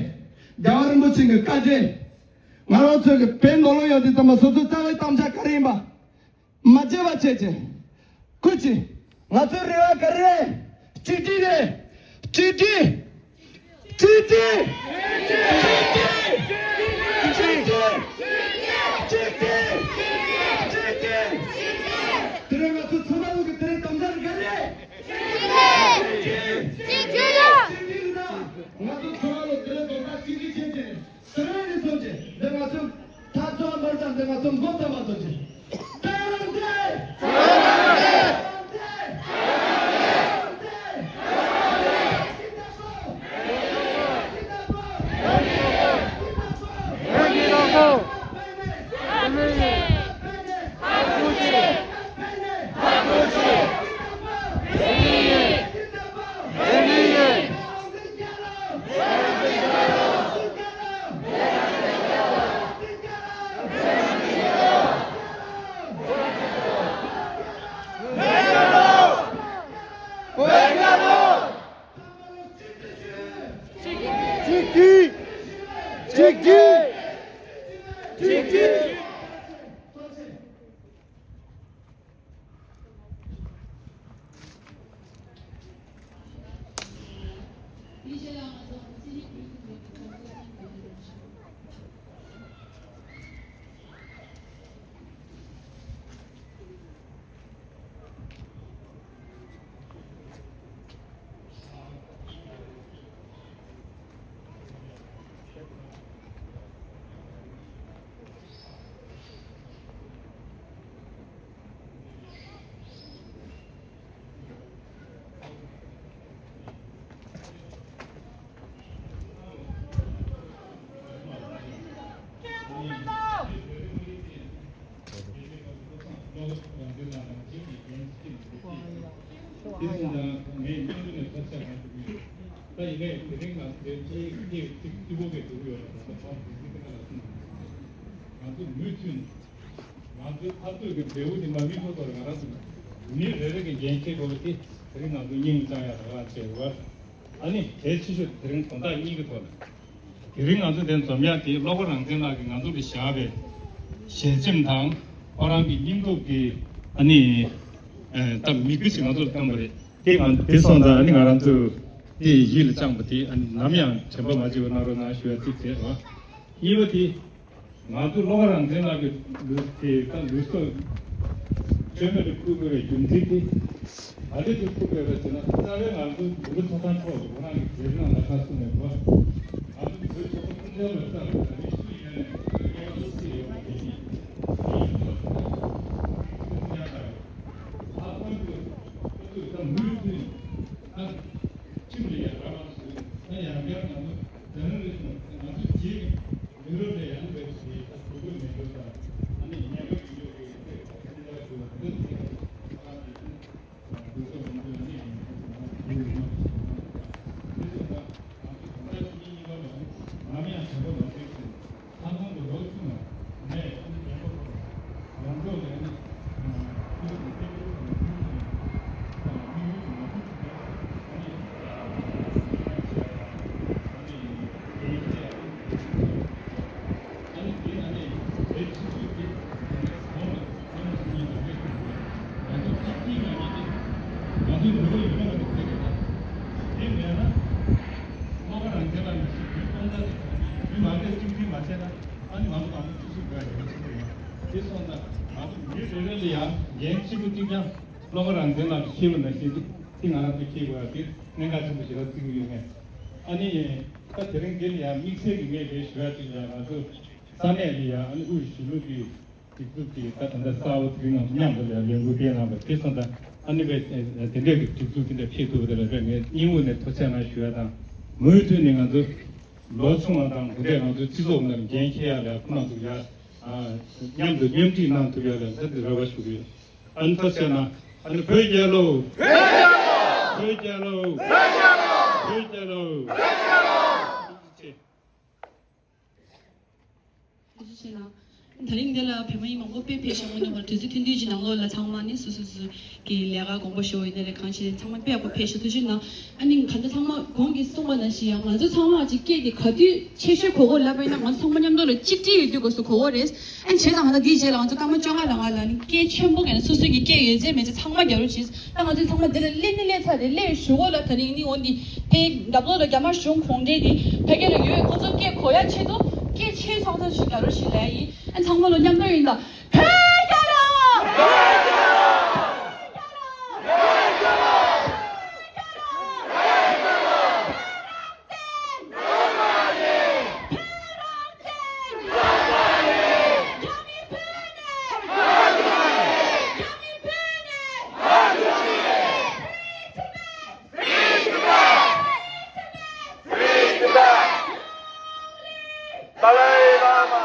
རྒྱལ་བ་རིན་པོ་ཆེ་གི་བཀའ་དྲིན། ང་རང་ཚོ་གི་བོད་ནང་ལོགས་ཡོང་དུས་ཙམ་པ་སོ་སོའི་རྩ་བའི་དམ་བཅའ་ག་རེ་ཡིན་པ། མ་བརྗེད་པ་བྱེད་ཅིང་། སྐུ་མཁྱེན། ང་ཚོའི་རེ་བ་ག་རེ་རེད། གཅིག་སྒྲིལ་རེད། གཅིག་སྒྲིལ། གཅིག་སྒྲིལ། གཅིག་སྒྲིལ། གཅིག་སྒྲིལ། གཅིག་སྒྲིལ། གཅིག་སྒྲིལ། དེ་རིང་ང་ཚོ་ཚང་མ་ལོག་གི་དེ་རིང་དམ་བཅའ་ག་རེ་རེད། གཅིག་སྒྲིལ། གཅིག་སྒྲིལ། གཅིག་སྒྲིལ་རེད། ང་ཚོ་ཚང་མ་ལོག་དེ་རིང་རྡོག་རྩ་གཅིག་སྒྲིལ་བྱེད་ཅིང་། དེ་རིང་ནས་བཟུང་སྟེ་འདི་ང་ཚོའི་འཐབ་རྩོད་མར་དང་འདི་ང་ཚོའི་མགོ་བརྩམས་པ་ཚོ་ཆེ། དེ་སོང་ཙང་ངས་སྙིང་ཐག་ནས་ཐབས་ཆག་གང་ཞུ་གི་ཡོད། ད་ཡིན་ནའི་དེ་རིང་ང་ཚོ་དེ་ཚོའི་སྐད་ཅིག་གཅིག་པོ་གི་འགྲོ་གི་ཡོད་རེད། ད་ཁོང་དེ་ཚོའི་ཐད་ལ་གསུངས། ང་ཚོ་མུ་མཐུད་ང་ཚོའི་འཐབ་རྩོད་ཀྱི་འབྲས་བུ་དེ་མ་མི་ཁོ་ཐོག་ང་རང་ཚོ་མི་རེ་རེ་གི་འགན་འཁྱེར་དགོས་པ་དེ་དེ་རིང་ང་ཚོ་སྙིང་བཅངས་ཡག་རེ་བ་བྱས་རེད་བ། ཨ་ནི་གལ་ཆེ་ཤོས་དེ་རིང་དོན་དག་གཉིས་ཀྱི་ཐོག་ལ། དེ་རིང་ང་ཚོ་འདིར་འཛོམས་ཡག་དེ་བློ་དགའ་རང་བཙན་ལགས་ཀྱིས་ང་ཚོ་ལ་བཞག་པའི་ཞལ་ཆེམས་དང་ཁོ་རང་གི་སྙིང་སྟོབས་ཀྱི་ཨ་ནི་ད་མིག་དཔེ་ཞིག་ང་ཚོ་ལ་བསྟན་པ་རེད། དེ་ང་དེ་སོང་ཙང་ཨ་ནི་ང་རང་ཚོས་དེ་ཡིད་ལ་བཅངས་པ་དེ་ཨ་ནི་ནམ་ཡང་དྲན་པ་མ་བརྗེད་པ་གནང་རོགས་གནང་ཞུ་ཡ་གཅིག་བྱས་རོགས། གཉིས་པ་དེ། ང་ཚོ་བློ་དགའ་རང་བཙན་ལགས་ཀྱི་ལུས་དེ་ད་ལུས་སྲོག་བཅོས་མ་དེ་ཕུལ་དགོས་པའི་རྒྱུ་མཚན་དེ་ག་དེ་དུ་ཕུལ་དགོས་པ་ཟེར་ན། རྩ་བའི་ང་ཚོ་མི་ལོ་ཆ་ཚང་ཐོག་ལ་ཁོ་རང་གི་རྗེས་གནང་ལ་ཁ་གསུངས་ནས་གོ། ང་ཚོ་བོད་ཆོལ་ཁ་ཕན་ཚུན་ལ་རྩ་བའི་ད་མི་སུ་ཡིན་ན་ནས་ང་ཚོ་སྐྱེ་བ་སུ་སུ་ཡོད་པ་དེ་ནི་ཡིན་ཐོག་ད་ཁོ་ཚོ་ཉག་ད་ཨ་ཁོང་ཚོ་ཁོ་ཚོ་ད་མུ་མཐུད་ད་ཁྲིམས་ལ་ཡ་ར་བ་སུ་ད་ཡང་བསྐྱར་ང་ཚོ་ད་རང་རེ་སོང་ང་ཚོ་རྗེས་ཀྱི་མི་རབས་ལ་ཡང་བས་ཞེས་ད་གྲོས་འགོ་མེད་འགྲོ་དང་ཨ་ནི་ཉེན་ཁ་ཡོད་འགྲོ་གི་ཚེ་ད་ཁ་ཉེ་ལ་ཞུ་བ་འདི་ཚེ་ད་ཁ་ཅིག་གྲོས་ཚོགས་མི་འདུག་ཨ་ནི་ཡང་ཁ་ཅིག་ང་ཚོ་ཡོད་མ་ཞུ་བ་འདི་ཚོ་ད་ང་ཚོ་གང་ལྟར་ཕྱི་ཉིན་གཉིས་པ་ལ་ནམ་ཡང་དྲན་པ་མ་བརྗེད་ཀྱི། ལྷ་ཁང་གི་ལོ་ཆུང་ལ་ནས་ཨ་ནི་དྲན་པ་ཁོ་ལ་ཡོངས་རྫོགས་ལས་ནི་ཁོ་ཚོ་གི་སྐད་སྒྱུར་དང་ཁོ་ཚོ་གི་དམིགས་ཡུལ་གྱི་ནོར་འཁྲུལ་དེ་ཨ་ནི་ཨ་ནི་དེ་ཡིན་ཏེ་ཨ་ནི་ཨ་ནི་དེ་ཨ་ནི་དེ་ཆུ་ཚོད་དེ་ཨ་ནི་གོང་ལ་ཨ་ནི་སུ་ཡིན་ལ་མེད་ཁུལ་དགོས། ང་ཚོ་གཅིག་གཅིག་ང་གཉིས་དེ་ང་ཚོའི་ནུས་པ་ཡོད་མེད་ལ་དེ་ཚད་རེད་ད། དེ་མེད་ན་བློ་དགའ་རང་བཙན་ལགས་ནས་སུ་ཡིན་སྟོང་རྩ་དེ་མི་མང་པོས་གཅིག་མཐུན་མ་བྱས་ན། ཨ་ནི་ང་ཚོ་གང་ལ་ཐུགས་སུ་འགྲོ་ཡ་ཡོད་ཚུལ་དེ་ཡིན། དེ་སོང་ཙང་ང་ཚོ་མི་རེ་རེ་ལ་ཡང་འགན་ཆེན་པོ་གཅིག་ཀྱང་བློ་དགའ་རང་བཙན་ལགས་ཀྱིས་འཁྱེར་བ་ནང་བཞིན་དུ་དེ་ང་རང་ཚོས་འཁྱེར་དགོས་ཡ་དེ་གནད་འགག་ཆེན་པོ་ཞིག་ལ་བརྩི་གི་ཡོད་ངེས། ཨ་ནི་ད་དེ་རིང་འདི་ལ་ཡང་དམིགས་བསལ་གྱི་ངས་རེ་ཞུ་ཡ་གཅིག་ཡང་ང་ཚོ་ས་གནས་ལ་ཡང་ཨ་ནི་དབུས་གཞོན་ནུ་གི་སྒྲིག་འཛུགས་ཀྱི་ད་ད་ལྟ་གསར་བ་དེ་རིང་ང་ཚོ་མཉམ་དུ་ལ་ཡང་ལས་འགུལ་སྤེལ་གནང་བ་དེ་སོང་ཙང་ཨ་ནི་བས་དེ་འདྲས་ཀྱི་སྒྲིག་འཛུགས་དེ་འདྲ་ཕེབས་ཐུབ་པ་དེ་ལ་བས་ངས་སྙིང་དབུས་ནས་ཐུགས་རྗེ་ཆེ་གནང་ཞུ་ཡ་དང་། མུ་མཐུད་ནས་ང་ཚོ་ལོ་ཆུང་བ་དང་དེ་འདྲས་ང་ཚོའི་སྤྱི་ཚོགས་ནང་འགན་འཁྱེར་ཡ་ལ་ཁོང་རྣམ་ཚོ་ཡ་མཉམ་དུ་མཉམ་ཁྲིད་གནང་ཐུབ་ཡ་ལ་ད་འདི་རེ་བ་ཞུ་གི་ཡོད། ཨ་ནི་ཐུགས་རྗེ་ཆེ་གནང་། ཨ་ནི་བོད་རྒྱལ་ལོ། བོད་རྒྱལ་ལོ། བོད་རྒྱལ་ལོ། བོད་རྒྱལ་ལོ། ཐུགས་རྗེ་ཆེ་གནང་། ད་རིང་འདི་ལ་བོད་མི་མང་པོ་དཔེ་ཕེབས་ཤག་འོན་ཀྱང་དུས་ཚོད་ཐུང་ཐུང་གི་ནང་ལོགས་ལ་ཚང་མ་ནི་སོ་སོ་སོ་གི་ལས་ཀ་དགོངས་པ་ཞུ་བ་ཡིན་ནའི་རེད། གང་ཞིག་ཚང་མ་དཔེ་ཡག་པོ་ཕེབས་ཤག་ཐུགས་རྗེ་གནང་། ཨ་ནི་ག་འདྲ་ཚང་མ་གོང་གིས་གསུངས་པ་ནང་བཞིན་ཡང་ང་ཚོ་ཚང་མ་ཅིག་སྐད་དེ་ག་དུས་ཆེ་ཤོས་གོ་དགོས་ལབ་པ་ཡིན་ན་ང་ཚོ་ཚང་མ་མཉམ་དུ་ལ་གཅིག་སྒྲིལ་ཡོད་དུས་སྐབས་སུ་གོ་དགོས་རེད། ཨ་ནི་བྱས་ཙང་ང་ཚོ་འདི་རྗེས་ལ་ང་ཚོ་སྐར་མ་བཅོ་ལྔ་ལ་ང་ལ་ནི་སྐད་ཆེན་པོ་གྱོན་ནས་སོ་སོ་གི་སྐད་ཡོད་ཚད་མེད་ཚད་ཚང་མ་རྒྱག་རོགས་བྱེད། ད་ང་ཚོས་ཚང་མ་འདི་ལ་སླེབས་ནི་སླེབས་ཚར་རེད། སླེབས་ཞུ་གོ་ལ་ད་ནི་ནི་འོན་ཏེ་དེ་འདབས་ལོགས་ལ་རྒྱ་དམར་གཞུང་གུང་ཁྲན་དེ་ཕ་གི་ལ་ཡོད། ཁོ་ཚོ་སྐད་གོ་ཡ་ཆེད་དུ་སྐད་ཆེ་ཚང་ཚང་ཞིག་རྒྱག་རོགས་ཞིག་ལབ་ཡིན། ཨ་ཚང་མ་ལོ་མཉམ་དུ་ཡིན་ད། བོད་རྒྱལ་ལོ། Free Tibet! Free Tibet! Free Tibet! Long live! Dalai Lama!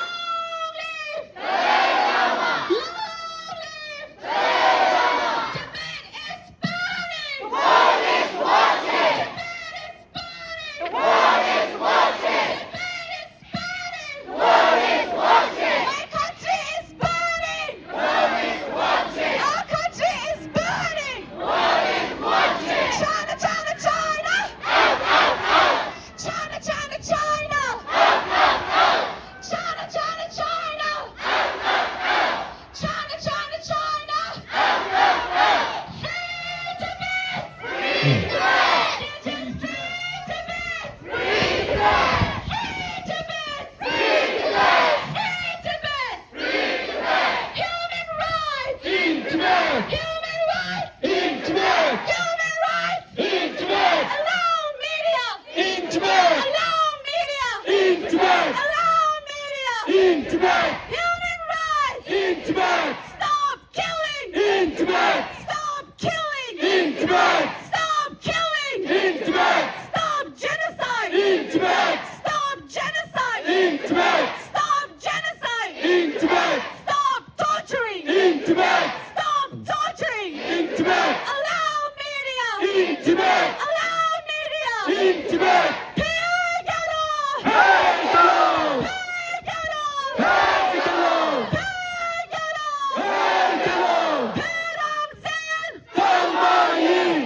Long live! Long live! Tibet is burning! The world is watching! Tibet is burning! The world is watching! Tibet is burning! The world is watching! My country is burning! The world is watching! Our country is burning! The world is watching! China, China, China! Out, out, out! China, China, China! Out, out, out! China, China, China! Out, out, out! China, China, China! Out, out, out! Free Tibet! Free Tibet! Free Tibet! Free Tibet! Free Tibet! Free Tibet! Human rights! In Tibet! Human rights! In Tibet! Human rights! In Tibet! Allow media! In Tibet! Allow media! In Tibet! Allow media! In Tibet! Human rights! In Tibet! Stop killing! In Tibet! Stop killing! In Tibet! Stop killing! In Tibet! Stop genocide! In Tibet! Stop genocide! In Tibet! Stop genocide! In Tibet! Stop torturing! In Tibet! Stop torturing! In Tibet! Allow media! In Tibet! Allow media! In Tibet! Hey, Garo! Hey, Garo! Hey, Garo! Hey, Garo! Hey, Garo! Hey, Garo! Hey, Ramzan! Tangmayin!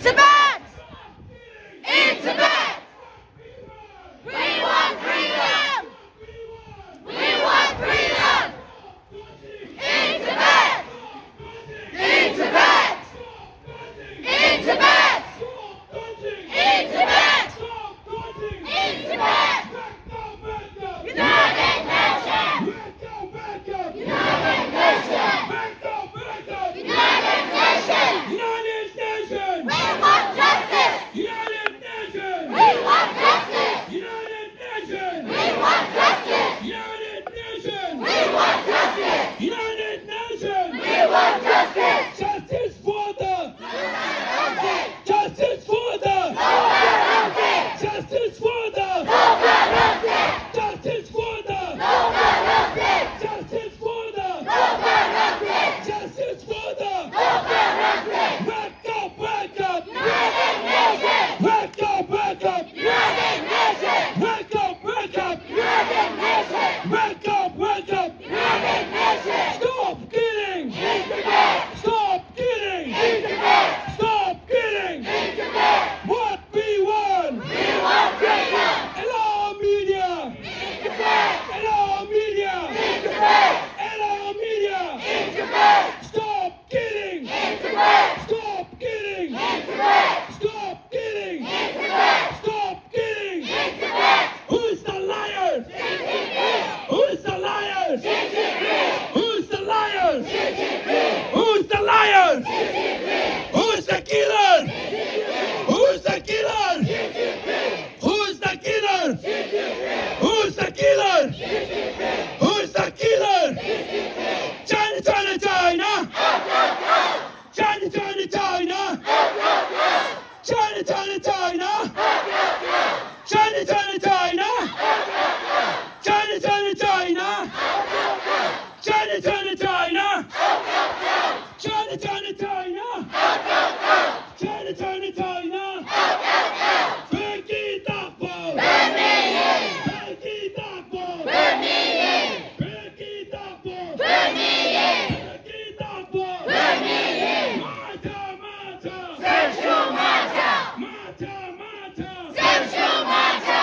Tibet! In Tibet! We want freedom! We want freedom! In Tibet! In Tibet! In Tibet! In Tibet! In Tibet! United Nations! Wake up, wake up! United Nations! Wake up, wake up! United Nations! United Nations! We want justice! United Nations! We want justice! United Nations! We want justice! United Nations! We want justice! United Nations! We want justice! Justice for the Justice for the Justice for the Justice for the Justice for the Justice for the Wake up, wake up! United Nations! Wake up, wake up! United Nations! Wake up, wake up! United Nations! Wake up, wake up! United Nations! Stop killing! In Tibet! Stop killing! In Tibet! Stop killing! In Tibet! What we want! We want freedom! Allow media! In Tibet! Allow media! In Tibet! Allow media! In Tibet! Stop killing! In Tibet! Stop killing! In Tibet! Stop killing! In Tibet! Stop killing! In Tibet! Who's the liars? Who's the liars? Who's the liars? Who's the liars? Who's the killer? Who's the killer? Who's the killer? Who's the killer? Who's the killer? China, China, China! China, China, China! China, China, China! China, China, China! China, China, China! China, China, China! China, China, China! China, China, China! བོད་ཀྱི་བདག་པོ། བོད་མི་ཡིན། བོད་ཀྱི་བདག་པོ། བོད་མི་ཡིན། བོད་ཀྱི་བདག་པོ། བོད་མི་ཡིན། བོད་ཀྱི་བདག་པོ། བོད་མི་ཡིན། མ་ཆག་མ་ཆག་སེམས་ཤུགས་མ་ཆག་མ་ཆག་མ་ཆག་སེམས་ཤུགས་མ་ཆག་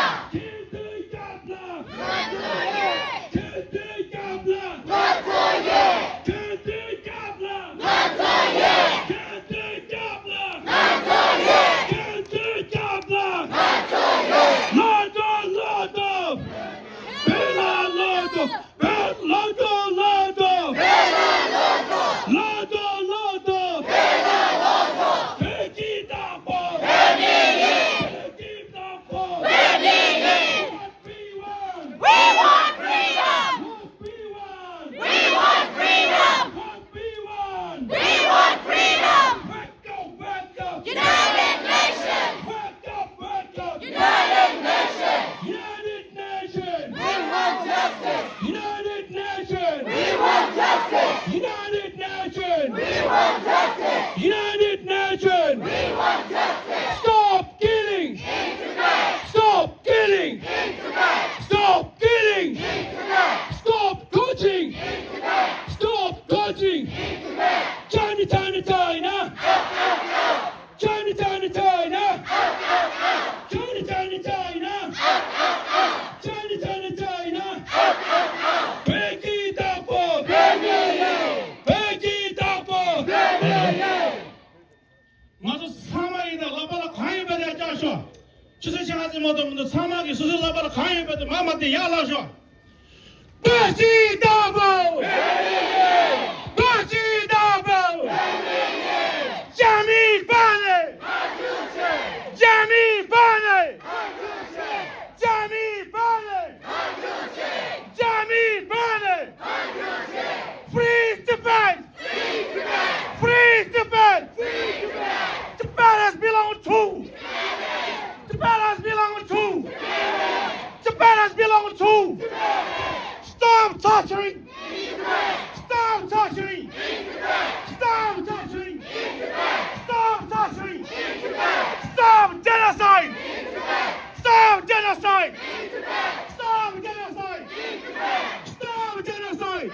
ཁྱེད་ཚོའི་རྒྱབ་ལ། ང་ཚོ་ཡོད། ཁྱེད་ཚོའི་རྒྱབ་ལ། ང་ཚོ་ཡོད། ཁྱེད་ཚོའི་རྒྱབ་ལ། ང་ཚོ་ཡོད། ཁྱེད་ཚོའི་རྒྱབ་ལ། ང་ཚོ་ཡོད། ཁྱེད་ཚོའི་རྒྱབ་ལ། ང་ཚོ་ཡོད། ལོ་ཏོ་ལོ་ཏོ། བོད་ལ་ལོ་ཏོ། བོད་ལོ་ཏོ་ལོ་ཏོ། བོད་ལ་ལོ་ཏོ། ལོ་ཏོ་ལོ་ཏོ། བོད་ལ་ལོ་ཏོ། བོད་ཀྱི་བདག་པོ། བོད་མི་ཡིན། བོད་ཀྱི་བདག་པོ། བོད་མི་ཡིན། We want freedom! We want freedom! We want freedom! Wake up, wake up! United Nations! Wake up, wake up! United Nations! United Nations! We want justice! United Nations! We want justice! United Nations! We want justice! United Nations! We want justice! Stop killing! In Tibet! Stop killing! In Tibet! Stop killing! In Tibet! Stop torturing! In Tibet! Stop torturing! In Tibet! China, China, China! Out, out, out! China, China, China! Out, out, out! China, China, China! Out, out, out! China, China, China! Out, out, out! བོད་ཀྱི་བདག་པོ། བོད་མི་ཡིན། བོད་ཀྱི་བདག་པོ། བོད་མི་ཡིན། ང་ཚོ་ཚང་མ་ཡིན་ན་ལག་པ་ལ་གང་ཡོད་པ་དེ་བཅག་ཤོག་ཆུ་ཚོད་ཕྱེད་ཀ་ཙམ་མ་གཏོགས་མི་འདུག་ཚང་མ་གིས་སོ་སོའི་ལག་པ་ལ་གང་ཡོད་པ་དེ་མར་མར་དེ་ཡར་བླུགས་ཤོག་བོད་ཀྱི་བདག་པོ། བོད་ཀྱི་བདག་པོ། རྒྱ་མིའི་པ་ལས། རྒྱ་མིའི་པ་ལས། རྒྱ་མིའི་པ་ལས། རྒྱ་མིའི་པ་ལས། Free Tibet! Free Tibet! Free Tibet! Free Tibet! Tibet has belonged to! Tibet has belonged to! Tibet has belonged to! Stop torturing! Stop torturing! Stop torturing! Stop torturing! Stop genocide! Stop genocide! Stop genocide! Stop genocide!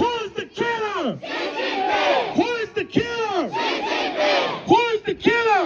Who's the killer? Who is the killer? Who is the killer?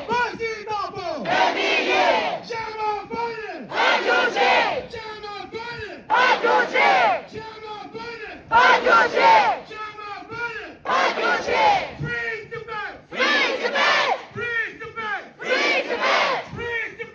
ཕ་སྲིད་དྭགས་པོ། བོད་མི་ཡིན། བཅའ་མར་བར་ནས། ཕར་རྒྱུགས་ཆེ། བཅའ་མར་བར་ནས། ཕར་རྒྱུགས་ཆེ། བཅའ་མར་བར་ནས། ཕར་རྒྱུགས་ཆེ། བཅའ་མར་བར་ནས། ཕར་རྒྱུགས་ཆེ། Free Tibet! Free Tibet! Free Tibet! Free Tibet! Free Tibet!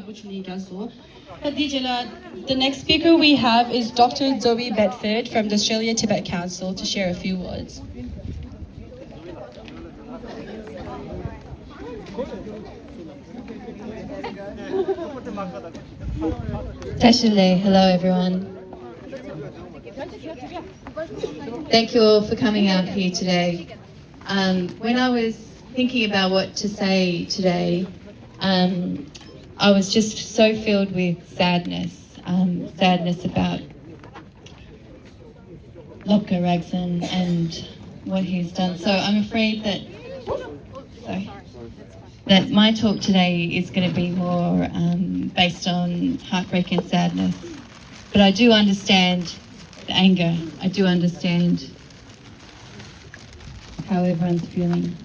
Which means also. But the next speaker we have is Doctor Zoe Bedford from the Australia Tibet Council to share a few words. Tashile, hello everyone. Thank you all for coming out here today. Um, when I was thinking about what to say today, um, I was just so filled with sadness, um, sadness about Lobka Ragzin and what he's done. So I'm afraid that, sorry, that my talk today is going to be more um, based on heartbreak and sadness. But I do understand the anger. I do understand how everyone's feeling.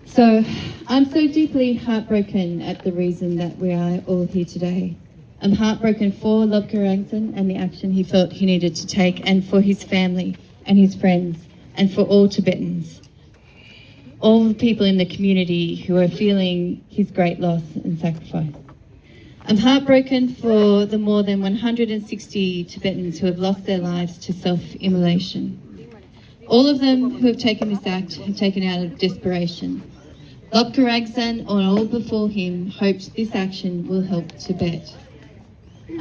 So I'm so deeply heartbroken at the reason that we are all here today. I'm heartbroken for Lobka Ragzin and the action he felt he needed to take, and for his family and his friends, and for all Tibetans, all the people in the community who are feeling his great loss and sacrifice. I'm heartbroken for the more than one hundred sixty Tibetans who have lost their lives to self immolation. All of them who have taken this act have taken out of desperation. Lobka Ragzin and all before him hoped this action will help Tibet.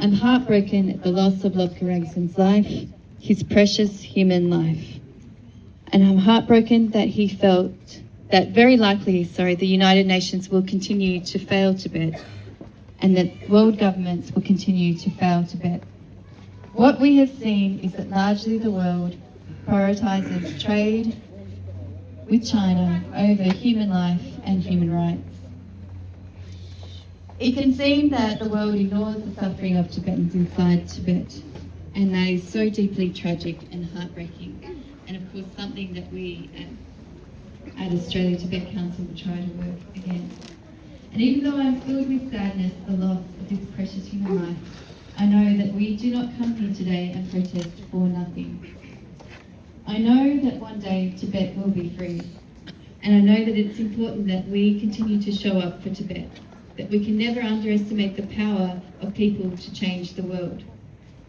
I'm heartbroken at the loss of Lobka Ragzin's life, his precious human life. And I'm heartbroken that he felt that very likely, sorry, the United Nations will continue to fail Tibet and that world governments will continue to fail Tibet. What we have seen is that largely the world prioritizes trade with China over human life and human rights. It can seem that the world ignores the suffering of Tibetans inside Tibet, and that is so deeply tragic and heartbreaking, and of course something that we at, at Australia Tibet Council will try to work against. And even though I'm filled with sadness at the loss of this precious human life, I know that we do not come here today and protest for nothing. I know that one day Tibet will be free, and I know that it's important that we continue to show up for Tibet, that we can never underestimate the power of people to change the world.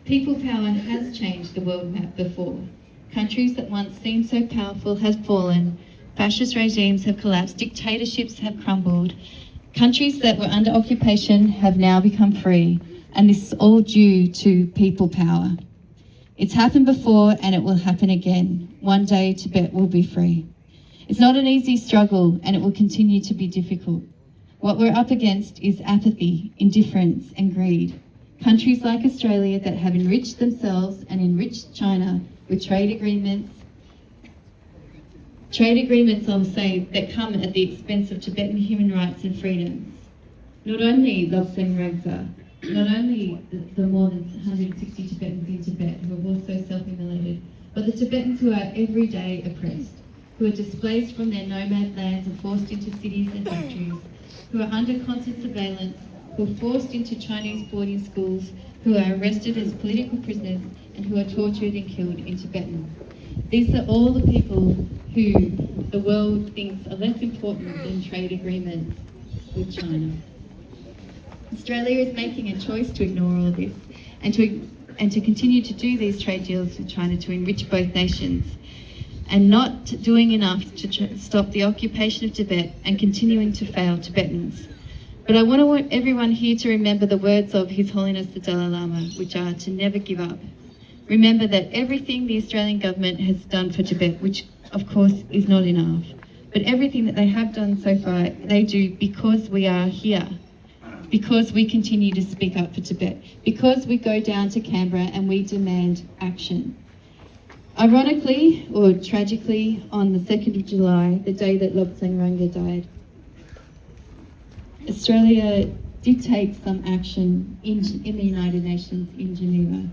People power has changed the world map before. Countries that once seemed so powerful have fallen, fascist regimes have collapsed, dictatorships have crumbled, countries that were under occupation have now become free, and this is all due to people power. It's happened before and it will happen again. One day Tibet will be free. It's not an easy struggle and it will continue to be difficult. What we're up against is apathy, indifference, and greed. Countries like Australia that have enriched themselves and enriched China with trade agreements, trade agreements, I'll say, that come at the expense of Tibetan human rights and freedoms. Not only Lobsang Rangzar, not only the, the more than one hundred sixty Tibetans in Tibet who have also self-immolated, but the Tibetans who are every day oppressed, who are displaced from their nomad lands and forced into cities and factories, who are under constant surveillance, who are forced into Chinese boarding schools, who are arrested as political prisoners, and who are tortured and killed in Tibetan. These are all the people who the world thinks are less important than trade agreements with China. Australia is making a choice to ignore all this and to, and to continue to do these trade deals with China to enrich both nations and not doing enough to tr- stop the occupation of Tibet and continuing to fail Tibetans. But I want, want everyone here to remember the words of His Holiness the Dalai Lama, which are to never give up. Remember that everything the Australian government has done for Tibet, which of course is not enough, but everything that they have done so far, they do because we are here, because we continue to speak up for Tibet, because we go down to Canberra and we demand action. Ironically, or tragically, on the second of July, the day that Lobsang Ranga died, Australia did take some action in, in the United Nations in Geneva.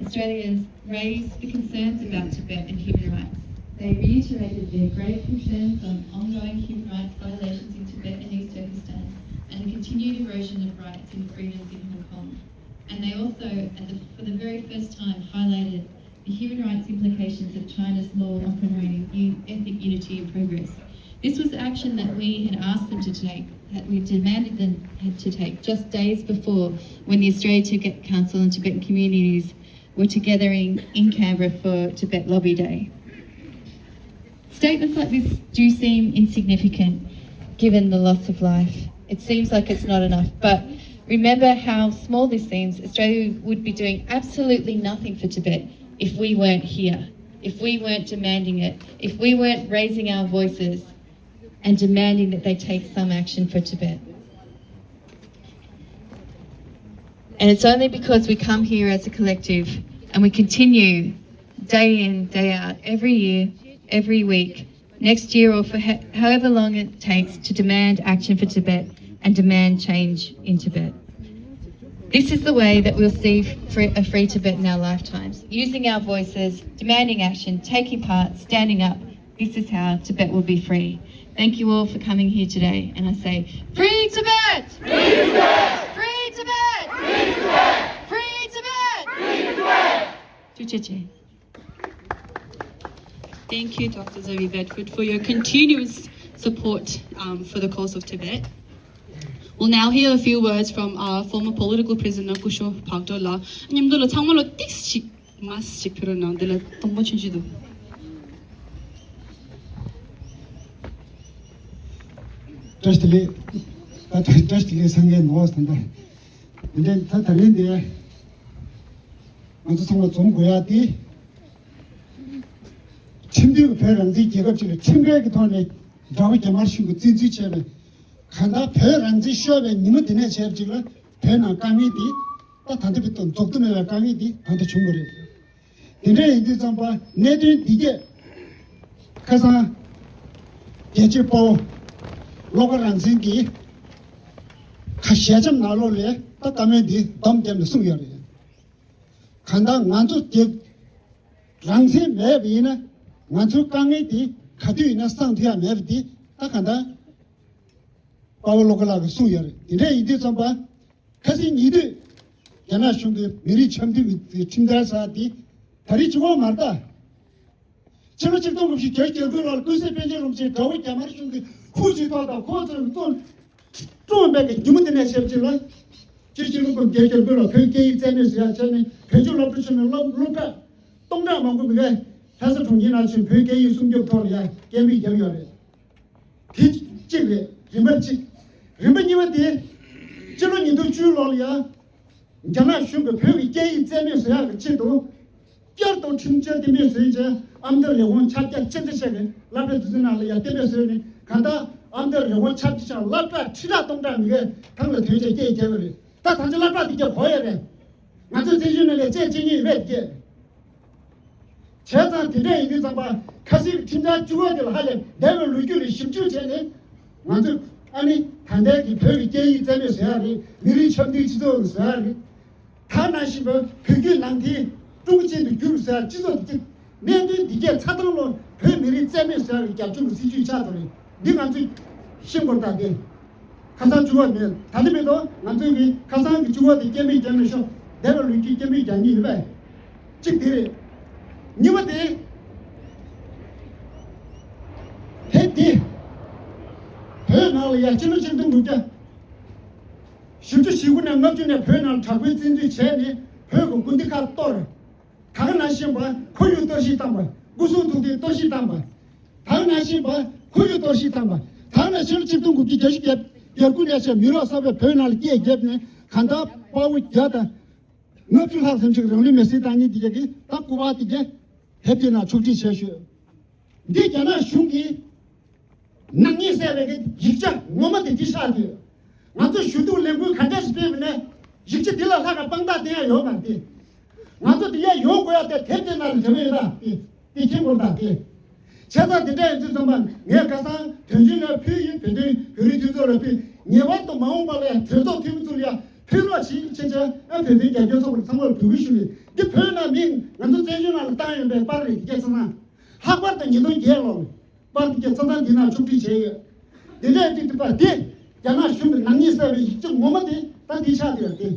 Australia has raised the concerns about Tibet and human rights. They reiterated their grave concerns on ongoing human rights violations in Tibet and East Turkestan and the continued erosion of rights and freedoms in Hong Kong. And they also, at the, for the very first time, highlighted the human rights implications of China's law on promoting u- ethnic unity and progress. This was action that we had asked them to take, that we demanded them had to take just days before, when the Australia Tibet Council and Tibetan communities were together in, in Canberra for Tibet Lobby Day. Statements like this do seem insignificant given the loss of life. It seems like it's not enough, but remember how small this seems. Australia would be doing absolutely nothing for Tibet if we weren't here, if we weren't demanding it, if we weren't raising our voices and demanding that they take some action for Tibet. And it's only because we come here as a collective and we continue day in, day out, every year, every week, next year, or for ho- however long it takes to demand action for Tibet and demand change in Tibet. This is the way that we'll see free, a free Tibet in our lifetimes, using our voices, demanding action, taking part, standing up. This is how Tibet will be free. Thank you all for coming here today, and I say, free Tibet! Free Tibet! Free Tibet! Free Tibet! Free Tibet! Free Tibet! Free Tibet! Thank you, Doctor Zoe Bedford, for your continuous support um, for the cause of Tibet. We'll now hear a few words from our former political prisoner, Kusho Phakdo la. མཉམ་དུ་ལ་ཚང་མ་ལ་ཏིག་ཞིག་མ་ཞིག་ཕུལ་རོགས་གནང་། འདི་ལ་སྟོང་པ་ཆུང་ཆུང་འདུག་བཀྲ་ཤིས་བདེ་ལེགས། ད་བཀྲ་ཤིས་བདེ་ལེགས་སངས་རྒྱས་ནོར་བཟང་ད། འདི་འདྲའི་ད་ད་རིང་འདི། ང་ཚོ་ཚང་མ་འཛོམས་དགོས་ཡ་དེ། ཁྲིམས་མཐུན་གྱི་བོད་རང་བཙན་རྒྱལ་ཁབ་ཅིག་ལ་ཁྲིམས་འགལ་གྱི་ཐོག་ནས་དགྲ་བོ་རྒྱ་དམར་གཞུང་གིས་བཙན་འཛུལ་བྱས་པའི། གང་ལྟར་བོད་རང་བཙན་ཤོར་བའི་ཉིན་མོ་དེ་ནས་བྱས་པ་ཅིག་ལ་བོད་ནང་དཀའ་ངལ་དེ་ད་ད་ལྟ་བར་དུ་རྫོགས་དུ་མེད་པའི་དཀའ་ངལ་དེ་ད་ལྟ་བྱུང་བ་རེད། དེ་འདྲ་ཡིན་དུས་ཙམ་པ་གནད་དོན་འདི་གས་ཁ་སང་རྒྱལ་གཅེས་དཔའ་བོ་བློ་དགའ་རང་བཙན་གྱིས་ཁ་ཞལ་ཆེམས་ནང་ལོགས་ལས་ད་བཀའ་མོལ་འདི་སྡོམ་བརྒྱབ་ནས་གསུངས་ཡོད་རེད། གང་ལྟར་ང་ཚོ་དེ་རང་བཙན་མེད་པ་ཡིན་ན་ང་ཚོའི་དཀའ་ངལ་དེ་ག་དུས་ཡིན་ན་སངས་ཐུབ་ཡ་མེད་པ་དེ་ད་གང་ལྟར་དཔའ་བོ་བློ་དགའ་ལགས་ཀྱིས་གསུངས་ཡོད་རེད། དེ་འདྲ་ཡིན་དུས་ཙམ་པ་ཁ་སང་ཉེ་དུས་རྒྱ་ནག་གཞུང་གིས་མི་རིགས་འཆམ་མཐུན་གྱི་ཁྲིམས་འཆར་ཟེར་དེ་ད་རེས་བྱུང་བ་མ་རེད་ད། ཕྱི་ལོ་ཆིག་སྟོང་དགུ་བརྒྱ་བརྒྱད་ཅུ་གྱ་དགུ་ལོར་ཀུན་གཟིགས་པཎ་ཆེན་རིན་པོ་ཆེ་དགྲ་བོ་རྒྱ་དམར་གཞུང་གིས་ཁུར་ཆེ་ཐོག་དང་ཁོ་ཚོས་བཙོན་བཙོན་པའི་གི་ཉིན་མོ་དེ་ནས་བྱས་པ་ཅིག་ལ། སྤྱིར་ཕྱི་ལོ་ཆིག་སྟོང་དགུ་བརྒྱ་བརྒྱད་ཅུ་གྱ་དགུ་ལོར་བོད་སྐད་ཡིག་རྩལ་ནུས་ཟེར་ཡག་བྱས་ནས་བོད་ཆུ་སློབ་གྲྭ་ཆུང་ནས་སློབ་སློབ་གྲྭ་སྟོང་ཕྲག་མང་པོ་མི་ག་ལྷ་ས་གྲོང་ཁྱེར་ནང་ཕྱིན་བོད་སྐད་ཡིག་སྲུང་སྐྱོབ་ཐོག་ལ་ཡ་སྐད་འབོད་བརྒྱབ་ཡོད་རེད། དེ་གཅིག་རེད། རིམ་པ་གཅིག་རིམ་པ་གཉིས་པ་དེ། སྤྱི་ལོ་ཉིས་སྟོང་བཅུ་ལོར་ཡ། རྒྱ་ནག་གཞུང་གིས་བོད་ཀྱི་སྐད་ཡིག་རྩལ་ནུས་བཟོ་ཡག་གི་ཆེད་དུ། བསྐྱར་དུ་ཁྲིམས་འཆར་གཏན་འབེབས་བཟོས་རྗེས་ཨ་མདོ་ལས་ཁུངས་ཆ་རྒྱ་ཆེ་ཚད་ཆེ་གི་སློབ་གྲྭ་འདི་ཚོའི་ནང་ལ་ཡ་གཏན་འབེབས་བཟོས་ནས་གང་ལྟར་ཨ་མདོ་ལས་ཁུངས་ཆ་རྒྱ་ཆེ་སློབ་གྲྭ་ཁྲི་ཕྲག་སྟོང་ཕྲག་མི་གའི་ཐང་ལ་ཐོན་རྗེས་སྐད་རྒྱབ་པ་རེད། ད་ད་ཆ་སློབ་གྲྭ་འདི་ག་གོ་ཡ་རེད། ང་ཚོའི་བཙན་བྱོལ་ནང་ལ་སྐད་ཆེ་ཉེས་ཡོད་པས་སྐད། བྱས་ཙང་དེ་འདྲ་ཡིན་དུས་ཙམ་པ་ཁ་སང་གི་ཁྲིམས་འཆར་བཅུ་པ་དེ་ལ་ཧ་ལས་འདས་པའི་ལོ་རྒྱུས་ལ་ཞིབ་འཇུག་བྱས་ནས་ང་ཚོས་ཨ་ནི་ད་ལྟའི་གི་བོད་ཀྱི་སྐད་ཡིག་རྩལ་ནུས་བཟོ་ཡག་རེད། མི་རིགས་འཆམ་མཐུན་སྤྱི་ཚོགས་ཀྱི་བཟོ་ཡག་རེད། ད་ནང་བཞིན་པ་བོད་བརྒྱུད་ནང་བསྟན་ཀྲུང་གོ་ཅན་དུ་བསྒྱུར་བཟོ་ཡག་སྤྱི་ཚོགས་དེ་གནད་དོན་འདི་གས་ཚ་ཐང་ལོ་བོད་མི་རིགས་རྩལ་ནུས་བཟོ་ཡག་གི་རྒྱབ་ལྗོངས་ཀྱི་སྲིད་ཇུས་ཆགས་ཐུབ་རེད། འདི་ང་ཚོས་ཤེས་དགོས་རེད་ད་དེ། ཁ་སང་བཅུ་པ་མེད། ད་ལྟ་མེད་དོ། ང་ཚོས་ཀྱི་ཁ་སང་གི་བཅུ་པ་དེ་སྐད་འབོད་རྒྱག་མི་ཤོག་འདས་པའི་ལོ་རྒྱུས་སྐད་འབོད་རྒྱག་མཁན་ཡོད་པས། གཅིག་དེ་རེད། གཉིས་པ་དེ། དེ་དེ། བོད་ནང་ལ་ཡ་ཕྱི་ལོ་ཆིག་སྟོང་དགུ་བརྒྱ་བཞི་བཅུ་ཞེ་དགུ་ནས་ལྔ་བཅུ་ནས་བོད་ནང་ལ་དྲག་པོའི་བཙན་འཛུལ་བྱས་ནས་བོད་ཀྱི་སྐུ་འདི་ཁ་གཏོར། ད་ག་ནང་བཞིན་པ་ཁོར་ཡུག་གཏོར་བཤིག་བཏང་པ། སྐུ་སྲུང་ཐུགས་རྟེན་གཏོར་བཤིག་བཏང་པ། ད་ག་ནང་བཞིན་པ་ཁོར་ཡུག་གཏོར་བཤིག་བཏང་པ། ད་ག་ནང་བཞིན་ཆིག་སྟོང་དགུ་བརྒྱ་བརྒྱད་ཅུ་གྱ་དགུ་ནས་བྱས་མི་རབས་གསར་པའི་བོད་ནང་ལ་སྐད་བརྒྱབ་ནས་གང་ལྟར་དཔའ་བོ་བརྒྱ་དང་ལྔ་བཅུ་ལྷག་ཙམ་ཞིག་རང་ལུས་མེར་སྲེག་བཏང་མཁན་དེ་གྱད་ཀྱིས་ད་སྐུ་པར་དེ་གྱད་དེབ་དེ་ནང་ཕྱོགས་སྒྲིག་བྱས་ཤོག་འདི་རྒྱ་ནག་གཞུང་གིས་ནག་ཉེས་བསལ་བའི་ཡིག་ཆ་ངོ་མ་དེ་འདི་ཆགས་ཡོད། ང་ཚོ་ཞུ་གཏུག་ལས་འགུལ་ག་འདྲ་ཞིག་སྤེལ་བ་ན་ཡིག་ཆ་འདི་ལ་ལྷག་ག་དཔང་རྟགས་བསྟན་ཡ་ཡོད་མ་རེད། ང་ཚོ་འདི་ཡ་ཡོང་དགོས་ཡ་དེ་དེབ་དེ་ནང་ལ་འབྲེལ་བ་ཡོད་ད་དེ་དེ་མཁྱེན་དགོས་ད་དེ། བྱས་ཙང་དེ་འདྲ་ཡིན་དུས་ཙམ་པ་ངས་ཁ་སང་དོན་ཆེན་ལ་ཕུལ་ཡིན། བོད་དོན་བོད་རིགས་མཐུན་ཚོགས་ལ་ཕུལ། ངེས་པར་དུ་མ་འོངས་པ་ལ་ཡང་གྲོས་ཚོགས་འཐུས་མི་ཚོ་ལ་ཡང་ཕུལ་རོགས་བྱེད་ཅེས་བྱས་ཨ་བོད་དོན་རྒྱབ་སྐྱོར་ཚོགས་པར་ཚང་མར་འབོད་སྐུལ་ཞུ་ཡིན། འདི་བོད་ནང་མིན་ང་ཚོ་བཙན་བྱོལ་ནང་ལ་བཏང་ཡོད་པའི་པར་རེད། དེ་སྐད་ཚང་ཚང་ལྷག་པར་དུ་ཉིས་སྟོང་བརྒྱད་ལོར་པར་དེ་སྐད་ཚང་ཚང་འདི་ནང་ཕྱོགས་སྒྲིག་བྱས་ཡོད། དེ་འདྲའི་དུས་དུས་པར་དེ་རྒྱ་ནག་གཞུང་གི་ནག་ཉེས་བསལ་བའི་ཡིག་ཆ་ངོ་མ་དེ་ད་འདི་ཆགས་དེ་ཡོད་དེ།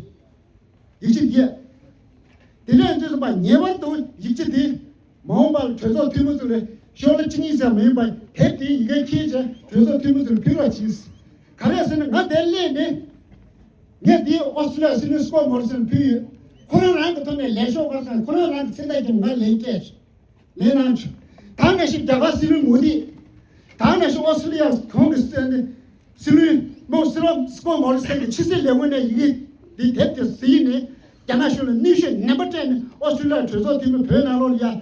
ཡིག་ཆ་དེ། དེ་ནས་ཚོད་ཙམ་པ་ངེས་པར་དུ་ཡིག་ཆ་དེ་མ་འོངས་པར་གྲོས་ཚོགས་འཐུས་མི་ཚོ་ལ་ ཤོག་ལྷེ་གཅིག་གཉིས་ཙམ་མིན་པར་དེབ་དེ་ཡི་གེ་ཁྱེར་བྱས་གྲོས་ཚོགས་འཐུས་མི་ཚོར་ཕུལ་རོགས་གྱིས། ག་རེ་ཟེར་ན་ང་དེར་སླེབས་ནས། ངས་འདི་ཨོ་སི་ཀྲི་ལི་ཡ་སྲིད་བློན་སི་ཀོ་མོ་རི་སན་ཕུལ་ཡོད། ཁོ་རང་རང་གི་ཐོག་ནས་ལས་ཤོག་བར་དང་ཁོ་རང་རང་གི་མཚན་རྟགས་ཀྱིས་ང་ལན་སྤྲད། ལན་གནང་བྱུང་། ད་ནང་བཞིན་རྒྱ་གར་སྲིད་བློན་མོ་དི། ད་ནང་བཞིན་ཨོ་སི་ཀྲི་ལི་ཡ་གོང་གི་སྲིད་བློན་མོ་སི་རོ་སི་ཀོ་མོ་རི་སན་གྱི་ཕྱི་སྲིད་ལས་ཁུངས་ནས་ཡི་གེ་འདི་དེབ་དེ་གཟིགས་ནས་རྒྱ་ནག་གཞུང་ལ་གནོན་ཤུགས་ནན་པོ་སྤྲད་ནས་ཨོ་སི་ཀྲི་ལི་ཡ་གྲོས་ཚོགས་འཐུས་མི་བོད་ནང་ལོགས་ལ་ཡ་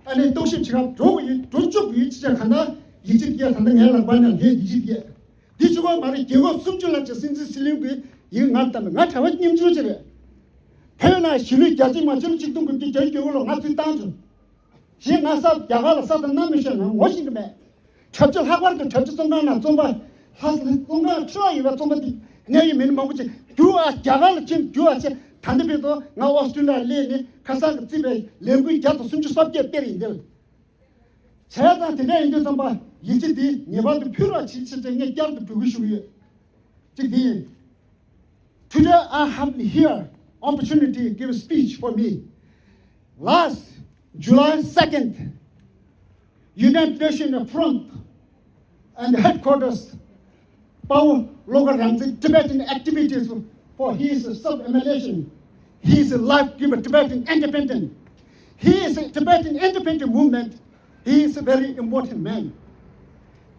ཨ་ནི་རྟོག་ཞིབ་བྱེད་ག་འགྲོ་དགོས་ཡོད་འགྲོ་བཅུག་དགོས་ཡོད་ཅེས་བྱས་གང་ལྟར་ཡིག་ཆ་དེ་ག་ད་ལྟ་ངའི་ལག་པ་ནང་སླེབས་ཡིག་ཆ་དེ་ག་འདི་གཅིག་པོ་མ་རེད། རྒྱལ་ཁབ་སུམ་ཅུ་ལྷག་ཅིག་སྲིད་འཛིན་སྲིད་བློན་གྱིས་ཡིག་ངར་བཏབ་པ་ང་གྲྭ་པ་སྙེམས་ཆུང་ཅིག་རེད། བོད་ནང་གཞིས་ལུས་རྒྱ་ཆེ་མ་ཆེ་ལོ་ཆིག་སྟོང་དགུ་བརྒྱ་བརྒྱད་ཅུ་གྱ་དགུ་ལོ་ང་ཚུར་བཏང་བྱུང་། གཞིས་ང་ས་རྒྱ་གར་ལ་ས་དང་གནམ་མི་ཤོད་ན་ངོ་ཤེས་ཀྱི་མེད། གྲྭ་ཆུ་ལྷག་པར་དུ་གྲྭ་ཆུ་བཙོན་ཁང་ནང་བཙོན་པ་ལྷ་ས་བཙོན་ཁང་ཁྲི་ལ་ཡོད་པའི་བཙོན་པ་འདི་གནས་ཡུལ་མི་སྣ་མང་པོ་ཅིག་རྒྱུ་བ་རྒྱ་གར་ལ་ཕྱིན་རྒྱུ་བ་ཆེ་ད་འདི་བོད་དུ་ང་ཨོ་སི་ཀྲི་ལི་ཡར་སླེབས་ནས་ཁ་སང་གི་རྩིས་པའི་ལས་འགུལ་བརྒྱ་དང་སུམ་ཅུ་སོ་བརྒྱད་སྤེལ་ཡིན་འདིར། བྱས་ཙང་དེ་འདྲ་ཡིན་དུས་ཙམ་པ་ཡིག་ཆ་འདི་ངེས་པར་དུ་ཕུལ་རོགས་བྱེད་ཅེས་ངས་བསྐྱར་དུ་འབོད་སྐུལ་ཞུ་གི་ཡོད། གཅིག་འདི་ཡིན། Today I have here opportunity to give a speech for me. Last July second, United Nations front and headquarters Pawo Logar Ramzan Tibetan activities for his self-immolation. He is a life giver Tibetan independent. He is a Tibetan independent movement. He is a very important man.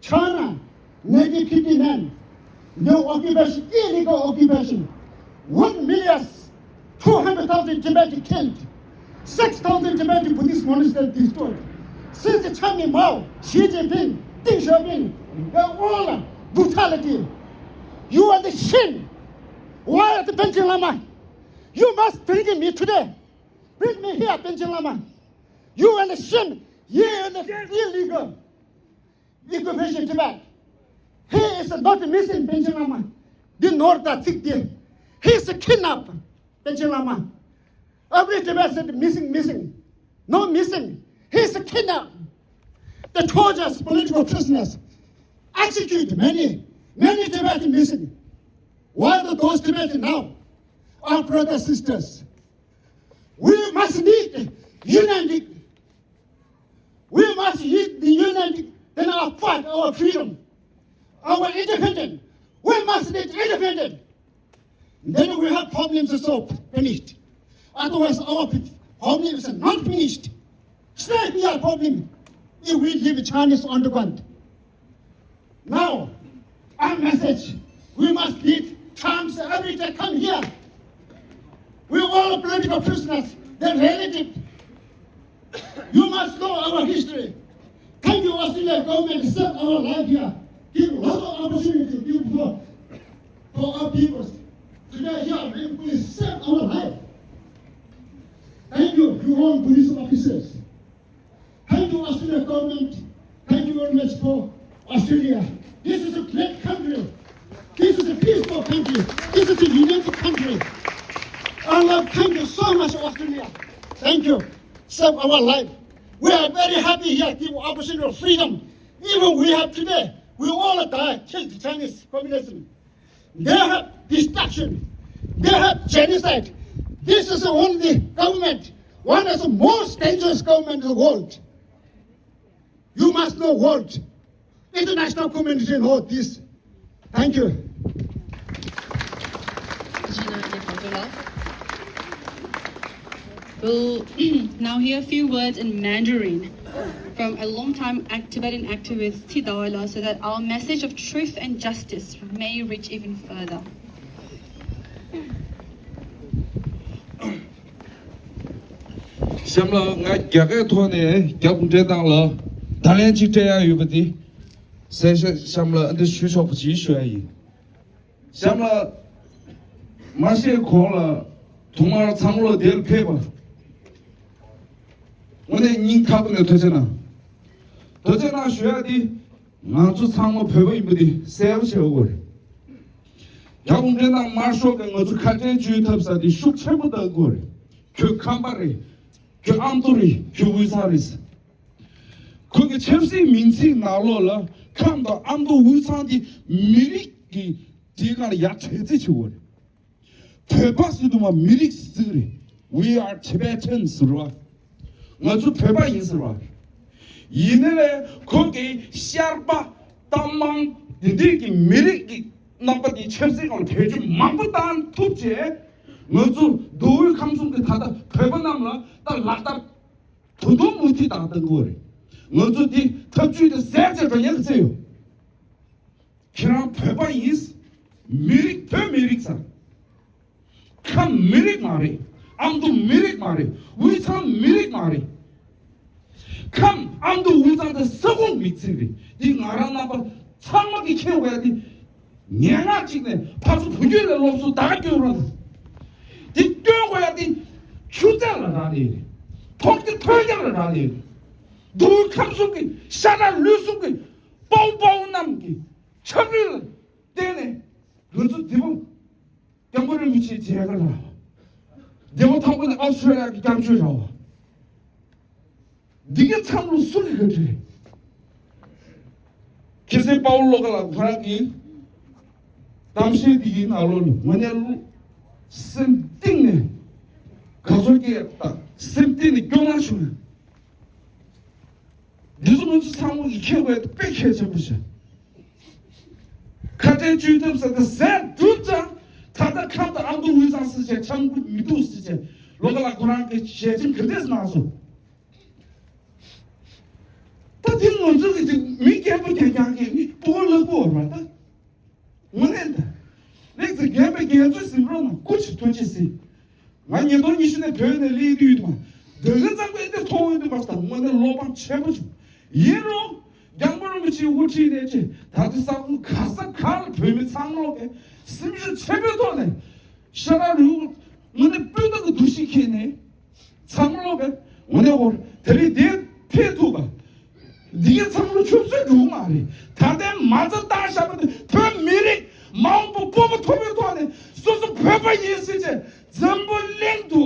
China, nineteen fifty-nine, no occupation, illegal occupation, one million two hundred thousand Tibetans killed, six thousand Tibetan Buddhist monasteries destroyed. Since Chairman Mao, Xi Jinping, Deng Xiaoping, they all brutality. You are the shame. Why are the Panchen Lama? You must bring me today. Bring me here, Panchen Lama. You are the shame. You are the illegal. Occupation Tibet. He is not missing Panchen Lama. The North Tik. He is kidnapped Panchen Lama. Every Tibet said missing, missing. No missing. He is kidnapped. The tortures political prisoners. Execute many, many Tibetans missing. Where are those Tibetans now? Our brothers, sisters. We must need unity. We must hit the unity, then our fight, our freedom, our independence. We must need independence. Then we have problems solved, finished. Otherwise, our p- problem is not finished. Stay here problem if we leave Chinese underground. Now, our message, we must lead Chinese every day come here. We all political prisoners, their relative. You must know our history. Thank you, Australia government, save our life here. Give lots of opportunity to people, for our peoples. Today here, we please save our life. Thank you, you all police officers. Thank you, Australia government. Thank you very much for Australia. This is a great country. This is a peaceful country. This is a united country. I love, thank you so much, Australia. Thank you. Save our life. We are very happy here, give opportunity of freedom. Even we have today, we all die, killed Chinese communism. They have destruction. They have genocide. This is the only government, one of the most dangerous government in the world. You must know world. International community know this. Thank you. We'll now hear a few words in Mandarin from a long-time act- Tibetan activist, Tsi Dalai Lama, so that our message of truth and justice may reach even further. གཤམ་ལ་ང་རྒྱ་སྐད་ཐོག་ནས་རྒྱ་གུང་ཁྲན་ཏང་ལ་བརྡ་ལན་གཅིག་སྤྲད་ཡ་ཡོད་པ་དེ་གསལ་བཤད་གཤམ་ལ་འདི་ཞུ་ཆོག་པ་ཅིག་ཞུ་ཡ་ཡིན། གཤམ་ལ་མ་བཤད་གོང་ལ་ཐོག་མར་ཚང་མ་ལ་དེར་ཕེབས་པ་དངོས་གནས་སྙིང་ཐག་པ་ནས་ཐུགས་རྗེ་གནང་། ཐུགས་རྗེ་གནང་ཞུ་ཡ་དེ་ང་ཚོ་ཚང་མ་བོད་པ་ཡིན་པ་དེ་གསལ་པོ་བྱེད་དགོས་རེད། རྒྱ་གུང་ཁྲན་ཏང་དམར་ཤོག་གིས་ང་ཚོ་ཁ་བྲལ་བཅོས་ཐབས་ས་དེ་ཤུགས་ཆེན་པོ་གཏང་དགོས་རེད། ཁྱོད་ཁམས་པ་རེད། ཁྱོད་ཨ་མདོ་རེད། ཁྱོད་དབུས་གཙང་རེད། ཁོང་གི་ཆབ་སྲིད་མིང་ཚིག་ནང་ལོགས་ལ་ཁམས་དང་ཨ་མདོ་དབུས་གཙང་དེ་མི་རིགས་ཀྱི་དེའི་སྒང་ལ་ཡར་དྲན་རྩིས་བྱེད་དགོས་རེད། བོད་པ་ཟེར་དུས་མ་མི་རིགས་ཟེར་གི་རེད། We are Tibetans ཟེར་བ། ང་ཚོ་བོད་པ་ཡིན་ཟེར་བ། ཡིན་ནའི་ལས་ཁོང་གིས་ཤར་པ་གཏམ་མང་འདི་འདྲས་ཀྱི་མི་རིགས་ཀྱི་རྣམ་པ་འདི་ཆབ་སྲིད་སྒང་བེད་སྤྱོད་མང་པོ་བཏང་ཐུབ་བྱས། ང་ཚོ་མདོ་དབུས་ཁམས་གསུམ་གྱི་ད་ལྟ་བོད་པ་རྣམས་ལ་ད་ལག་བསྟར་ད་དུང་མུ་མཐུད་བཏང་གཏང་དགོས་རེད། ང་ཚོ་འདི་ཐབས་ཇུས་དེ་ཟད་བྱས་འགྲོ་ཉེན་ག་ཚད་ཡོད། ཁྱེད་རང་བོད་པ་ཡིན། མི་རིགས་བོད་མི་རིགས་ཚང་། ཁམས་མི་རིགས་མ་རེད། ཨ་མདོ་མི་རིགས་མ་རེད། དབུས་གཙང་མི་རིགས་མ་རེད། ཁམས་ཨ་མདོ་དབུས་གཙང་དེ་ས་ཁོངས་མི་ཚེ་རེད། འདི་ང་རང་རྣམ་པ་ཚང་མ་གི་མཁྱེན་དགོས་ཡ་དེ། ངན་སྔགས་གཅིག་ནས་ཕར་ཚུར་བུ་རྒྱུད་ལ་སློབ་གསོ་ད་ག་སྐྱོན་རོགས་དང་། འདི་སྐྱོན་དགོས་ཡ་དེ། ཆུ་ཚད་ལ་རག་ལས་རེད། ཐོག་གི་ཐོལ་རྒྱག་ལ་རག་ལས་རེད། མདོ་དབུས་ཁམས་གསུམ་གྱི་ཤ་ཁྲག་ལུས་གསུམ་གྱི་དཔའ་བོ་དཔའ་མོ་རྣམས་ཀྱི་ཆབ་རིལ་ལ་བརྟེན་ནས་ང་ཚོ་འདི་མོ་སྐྱབས་མགོན་རིན་པོ་ཆེའི་མཇལ་ཁ་རག་པ། འདི་མོ་ཐོག་མ་ནས་ཨོ་སི་ཁྲུ་ལི་ཡ་གི་སྐྱབས་བཅོལ་རག་པ། འདི་གའི་མཚམས་ལོ་སུ་ལ་ག་འདྲ་རེད། ཁྱེད་ཚོའི་དཔའ་བོ་བློ་དགའ་ལགས་ཁོ་རང་གི་གཏམ་བཤད་འདི་གི་ནང་ལོགས་ལ་ངོ་ནས་སེམས་གཏིང་ནས་དགའ་ཚོར་སྐྱེས་དང་སེམས་གཏིང་ནས་སྐྱོ་སྣང་བྱུང་། འདི་ཚོ་ང་ཚོ་ཚང་མ་གིས་མཁྱེན་དགོས་དཔེ་གལ་ཆེན་པོ་ཞིག་ཁ་བྲལ་གཅོད་ཐབས་ཟེར་ཏེ་ཟས་བསྒྲུབས་ཙང་ད་ལྟ་ཁམས་དང་ཨ་མདོ་དབུས་གཙང་ཟེར་བྱས་ཆབ་མདོ་མི་འདུག་ཟེར་བྱས་བློ་དགའ་ལགས་ཁོ་རང་གིས་ཞལ་ཆེམས་ག་འདྲས་གནང་སོང་། ད་དེ་ང་ཚོ་གི་ཅིག་མི་རྒན་པོ་རྒན་རྒྱང་གི་མི་སྤུ་གུ་ལྷག་པོ་བར་བ་ད། དངོས་གནས་ད། ལེགས་ཚེ་རྒན་པའི་རྒན་ཚོའི་གཟིམ་རོགས་ནང་སྐུ་མཁྱེན་ཐུགས་རྗེ་གཟིགས། ང་ཉིས་སྟོང་ཉི་ཤུ་ནས་བོད་ནས་སླེབས་དུས་དང་། འདི་ག་ཙམ་པའི་འདི་མཐོང་ཡོད་དུས་མ་ད་དངོས་གནས་བློ་ཕམ་ཆེན་པོ་བྱུང་། ཡིན་རུང་། རྒྱལ་བ་རིན་པོ་ཆེའི་དབུ་ཁྲིད་ནས་ཅི་ད་ལྟ་ས་ཁོངས་ག་ས་ག་ལ་བོད་མི་ཚང་མ་ལོག་གི་སེམས་ཤུགས་ཆེན་པོའི་ཐོག་ནས་ཤ་ཁྲག་རུས་དངོས་གནས་སྤུན་ཟླ་གི་འདུ་ཤེས་འཁྱེར་ནས། ཚང་མ་ལོག་པས་ངོ་ནས་འོར་དེ་རིང་དེ་ཕེབས་ཐུབ་པ། འདི་གའི་ཚང་མ་ཆུ་ཚོད་འགྲོ་གི་མ་རེད། ད་ལྟའི་མ་རྩ་བཏང་བཞག་པ་དེ་བོད་མི་རིགས་མ་འོངས་པ་སྤོབས་པ་མཐོ་པོའི་ཐོག་ནས་སོ་སོ་བོད་པ་ཡིན་ཟེར་བྱས་འཛམ་བུ་གླིང་དུ་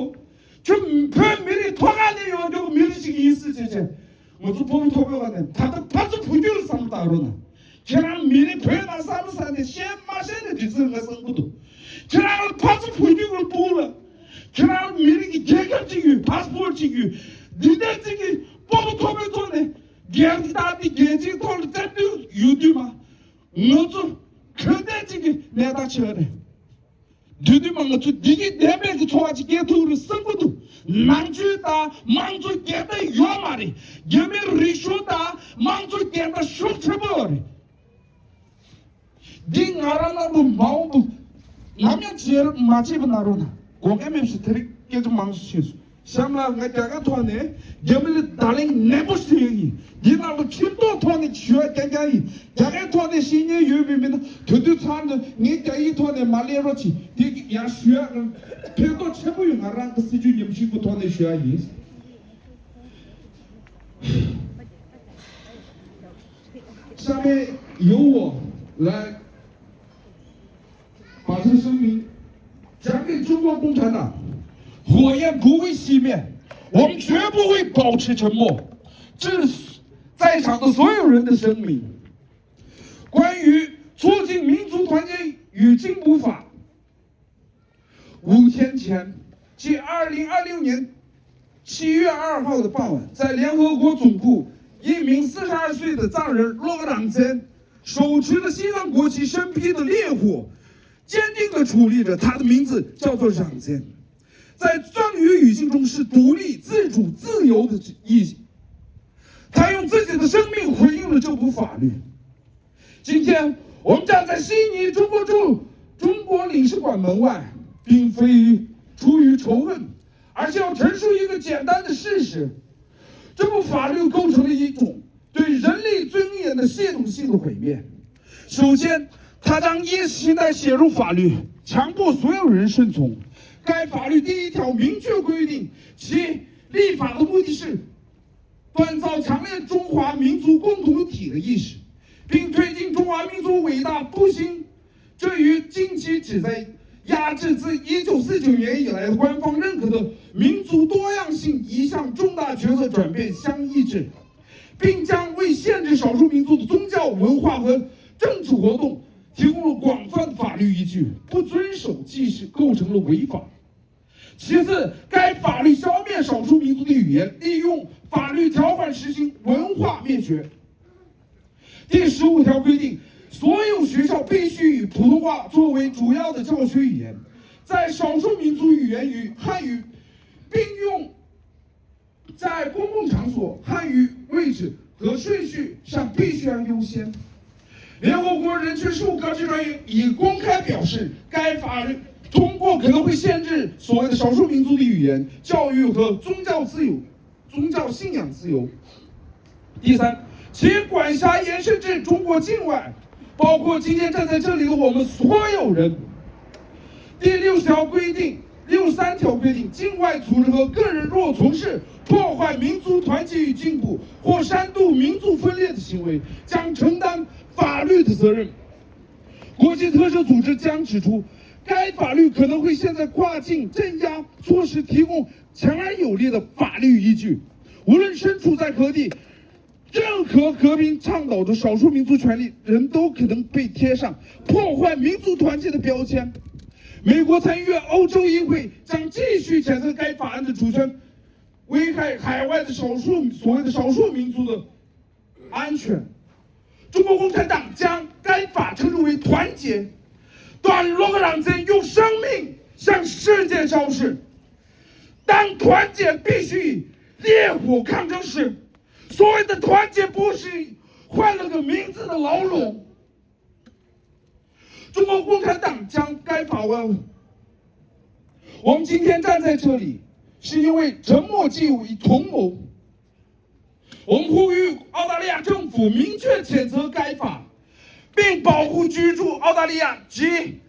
ཁྱོད་བོད་མི་རིགས་ཐོག་ཁ་ནས་ཡོང་རྒྱུ་མི་རིགས་ཤིག་ཡིན་ཟེར་བྱས་བྱས། ང་ཚོ་ཕོ་མོ་ཐོག་པའི་བར་ནས་ད་ལྟ་ཕར་ཚུར་བུ་རྒྱུད་ལ་བསམ་བློ་བཏང་རོགས་གནང་། ཁྱེད་རང་མི་རིགས་བོད་ནང་ས་ལ་ས་ནས་ཤེས་མ་ཤེས་ནས་འགྲིག་ཟེར་ང་བསམ་གི་འདུག་ཁྱེད་རང་ལ་ཕར་ཚུར་བུ་རྒྱུད་ལ་སྤུ་གུ་ལ། ཁྱེད་རང་ལ་མི་རིགས་ཀྱི་རྒྱལ་ཁབ་ཅིག་ཡོད། ཕ་སི་པོར་ཅིག་ཡོད། འདི་འདྲ་ཅིག་གི་ཕོ་མོ་ཐོག་པའི་ཐོག་ནས་རྒྱལ་ཁབ་དང་འདི་རྒྱལ་སྤྱིའི་ཐོག་ལ་བཀྲམ་དུས་ཡོད་དུས་མ། ང་ཚོ་ག་འདྲ་ཅིག་གི་གནས་སྟངས་ཆགས་རེད། དུས་དུས་མ་ང་ཚོ་བདེ་སྐྱིད་ལྡན་པའི་གི་འཚོ་བ་ཅིག་སྐྱེལ་ཐུབ་རེད་བསམ་གི་འདུག་ནང་ཆོས་དང་དམངས་གཙོ་རྒྱལ་དར་ཡོད་མ་རེད། རྒྱ་མིའི་རིག་གཞུང་དང་དམངས་གཙོ་རྒྱལ་དར་ཤུགས་ཆེན་པོ་ཡོད་རེད། འདི་ང་རང་རྣམས་ལ་མ་འོངས་པ་ནམ་ཡང་བརྗེད་མ་བྱེད་པ་གནང་རོགས་གནང་། དགོངས་འགལ་མེད་པ་ཞིག་དེ་རིང་སྐད་ཆ་མང་སུ་ཕྱིན་སོང་། གཤམ་ལ་ང་རྒྱ་སྐད་ཐོག་ནས་རྒྱ་མི་ལ་བརྡ་ལན་ནན་པོ་ཞིག་ཡོད་ཡིན། འདི་ནང་ལ་ཁྲིམས་ཐོག་ཐོག་ནས་ཞུ་བ་རྐྱང་རྐྱང་ཡིན། རྒྱ་སྐད་ཐོག་ནས་ཤེས་མཁན་ཡོད་པའི་མི་ན་དུས་དུས་ཚང་དུ་ངས་རྒྱ་ཡིག་ཐོག་ནས་མ་ལས་རོགས་གྱིས། དེ་ཡང་ཞུ་ཡག་ཕན་ཐོགས་ཆེན་པོ་ཡོད། ང་རང་གི་སྲིད་བྱུས་ཉམས་ཞིབ་པ་ཐོག་ནས་ཞུ་ཡག་ཡིན། 下面由我来把这声明讲给中国共产党，火焰不会熄灭，我们绝不会保持沉默。这是在场的所有人的声明。关于促进民族团结与进步法，五天前，即二零二六年七月二号的傍晚，在联合国总部，一名四十二岁的藏人洛格朗赞手持着西藏国旗身披的烈火，坚定地矗立着。他的名字叫做朗赞，在藏语语境中是独立、自主、自由的意义。他用自己的生命回应了这部法律。今天，我们站在悉尼中国驻中国领事馆门外，并非出于仇恨，而是要陈述一个简单的事实：这部法律构成了一种对人类尊严的系统性的毁灭。首先，它将意识形态写入法律，强迫所有人顺从。该法律第一条明确规定，其立法的目的是 锻造强烈中华民族共同体的意识，并推进中华民族伟大复兴。这与近期旨在压制自一九四九年以来的官方认可的民族多样性一项重大决策转变相一致，并将为限制少数民族的宗教、文化和政治活动提供了广泛的法律依据。不遵守即是构成了违法。其次，该法律消灭少数民族的语言，利用法律条款实行文化灭绝。第十五条规定，所有学校必须以普通话作为主要的教学语言，在少数民族语言与汉语并用，在公共场所，汉语位置和顺序上必须要优先。联合国人权事务高级专员已公开表示，该法律通过可能会限制所谓的少数民族的语言、教育和宗教自由、宗教信仰自由。第三，其管辖延伸至中国境外，包括今天站在这里的我们所有人。第六条规定，六三条规定，境外组织和个人若从事破坏民族团结与进步或煽动民族分裂的行为，将承担法律的责任。国际特赦组织将指出，该法律可能会现在跨境镇压措施提供强而有力的法律依据。无论身处在何地，任何和平倡导者、少数民族权利人都可能被贴上破坏民族团结的标签。美国参议院、欧洲议会将继续谴责该法案的主权危害海外的少数所谓的少数民族的安全。中国共产党将该法称之为团结。短路个人在用生命向世界昭示，当团结必须以烈火抗争时，所谓的团结不是换了个名字的牢笼。中国共产党将该法案，我们今天站在这里，是因为沉默既有同谋。我们呼吁澳大利亚政府明确谴责该法，并保护居住澳大利亚及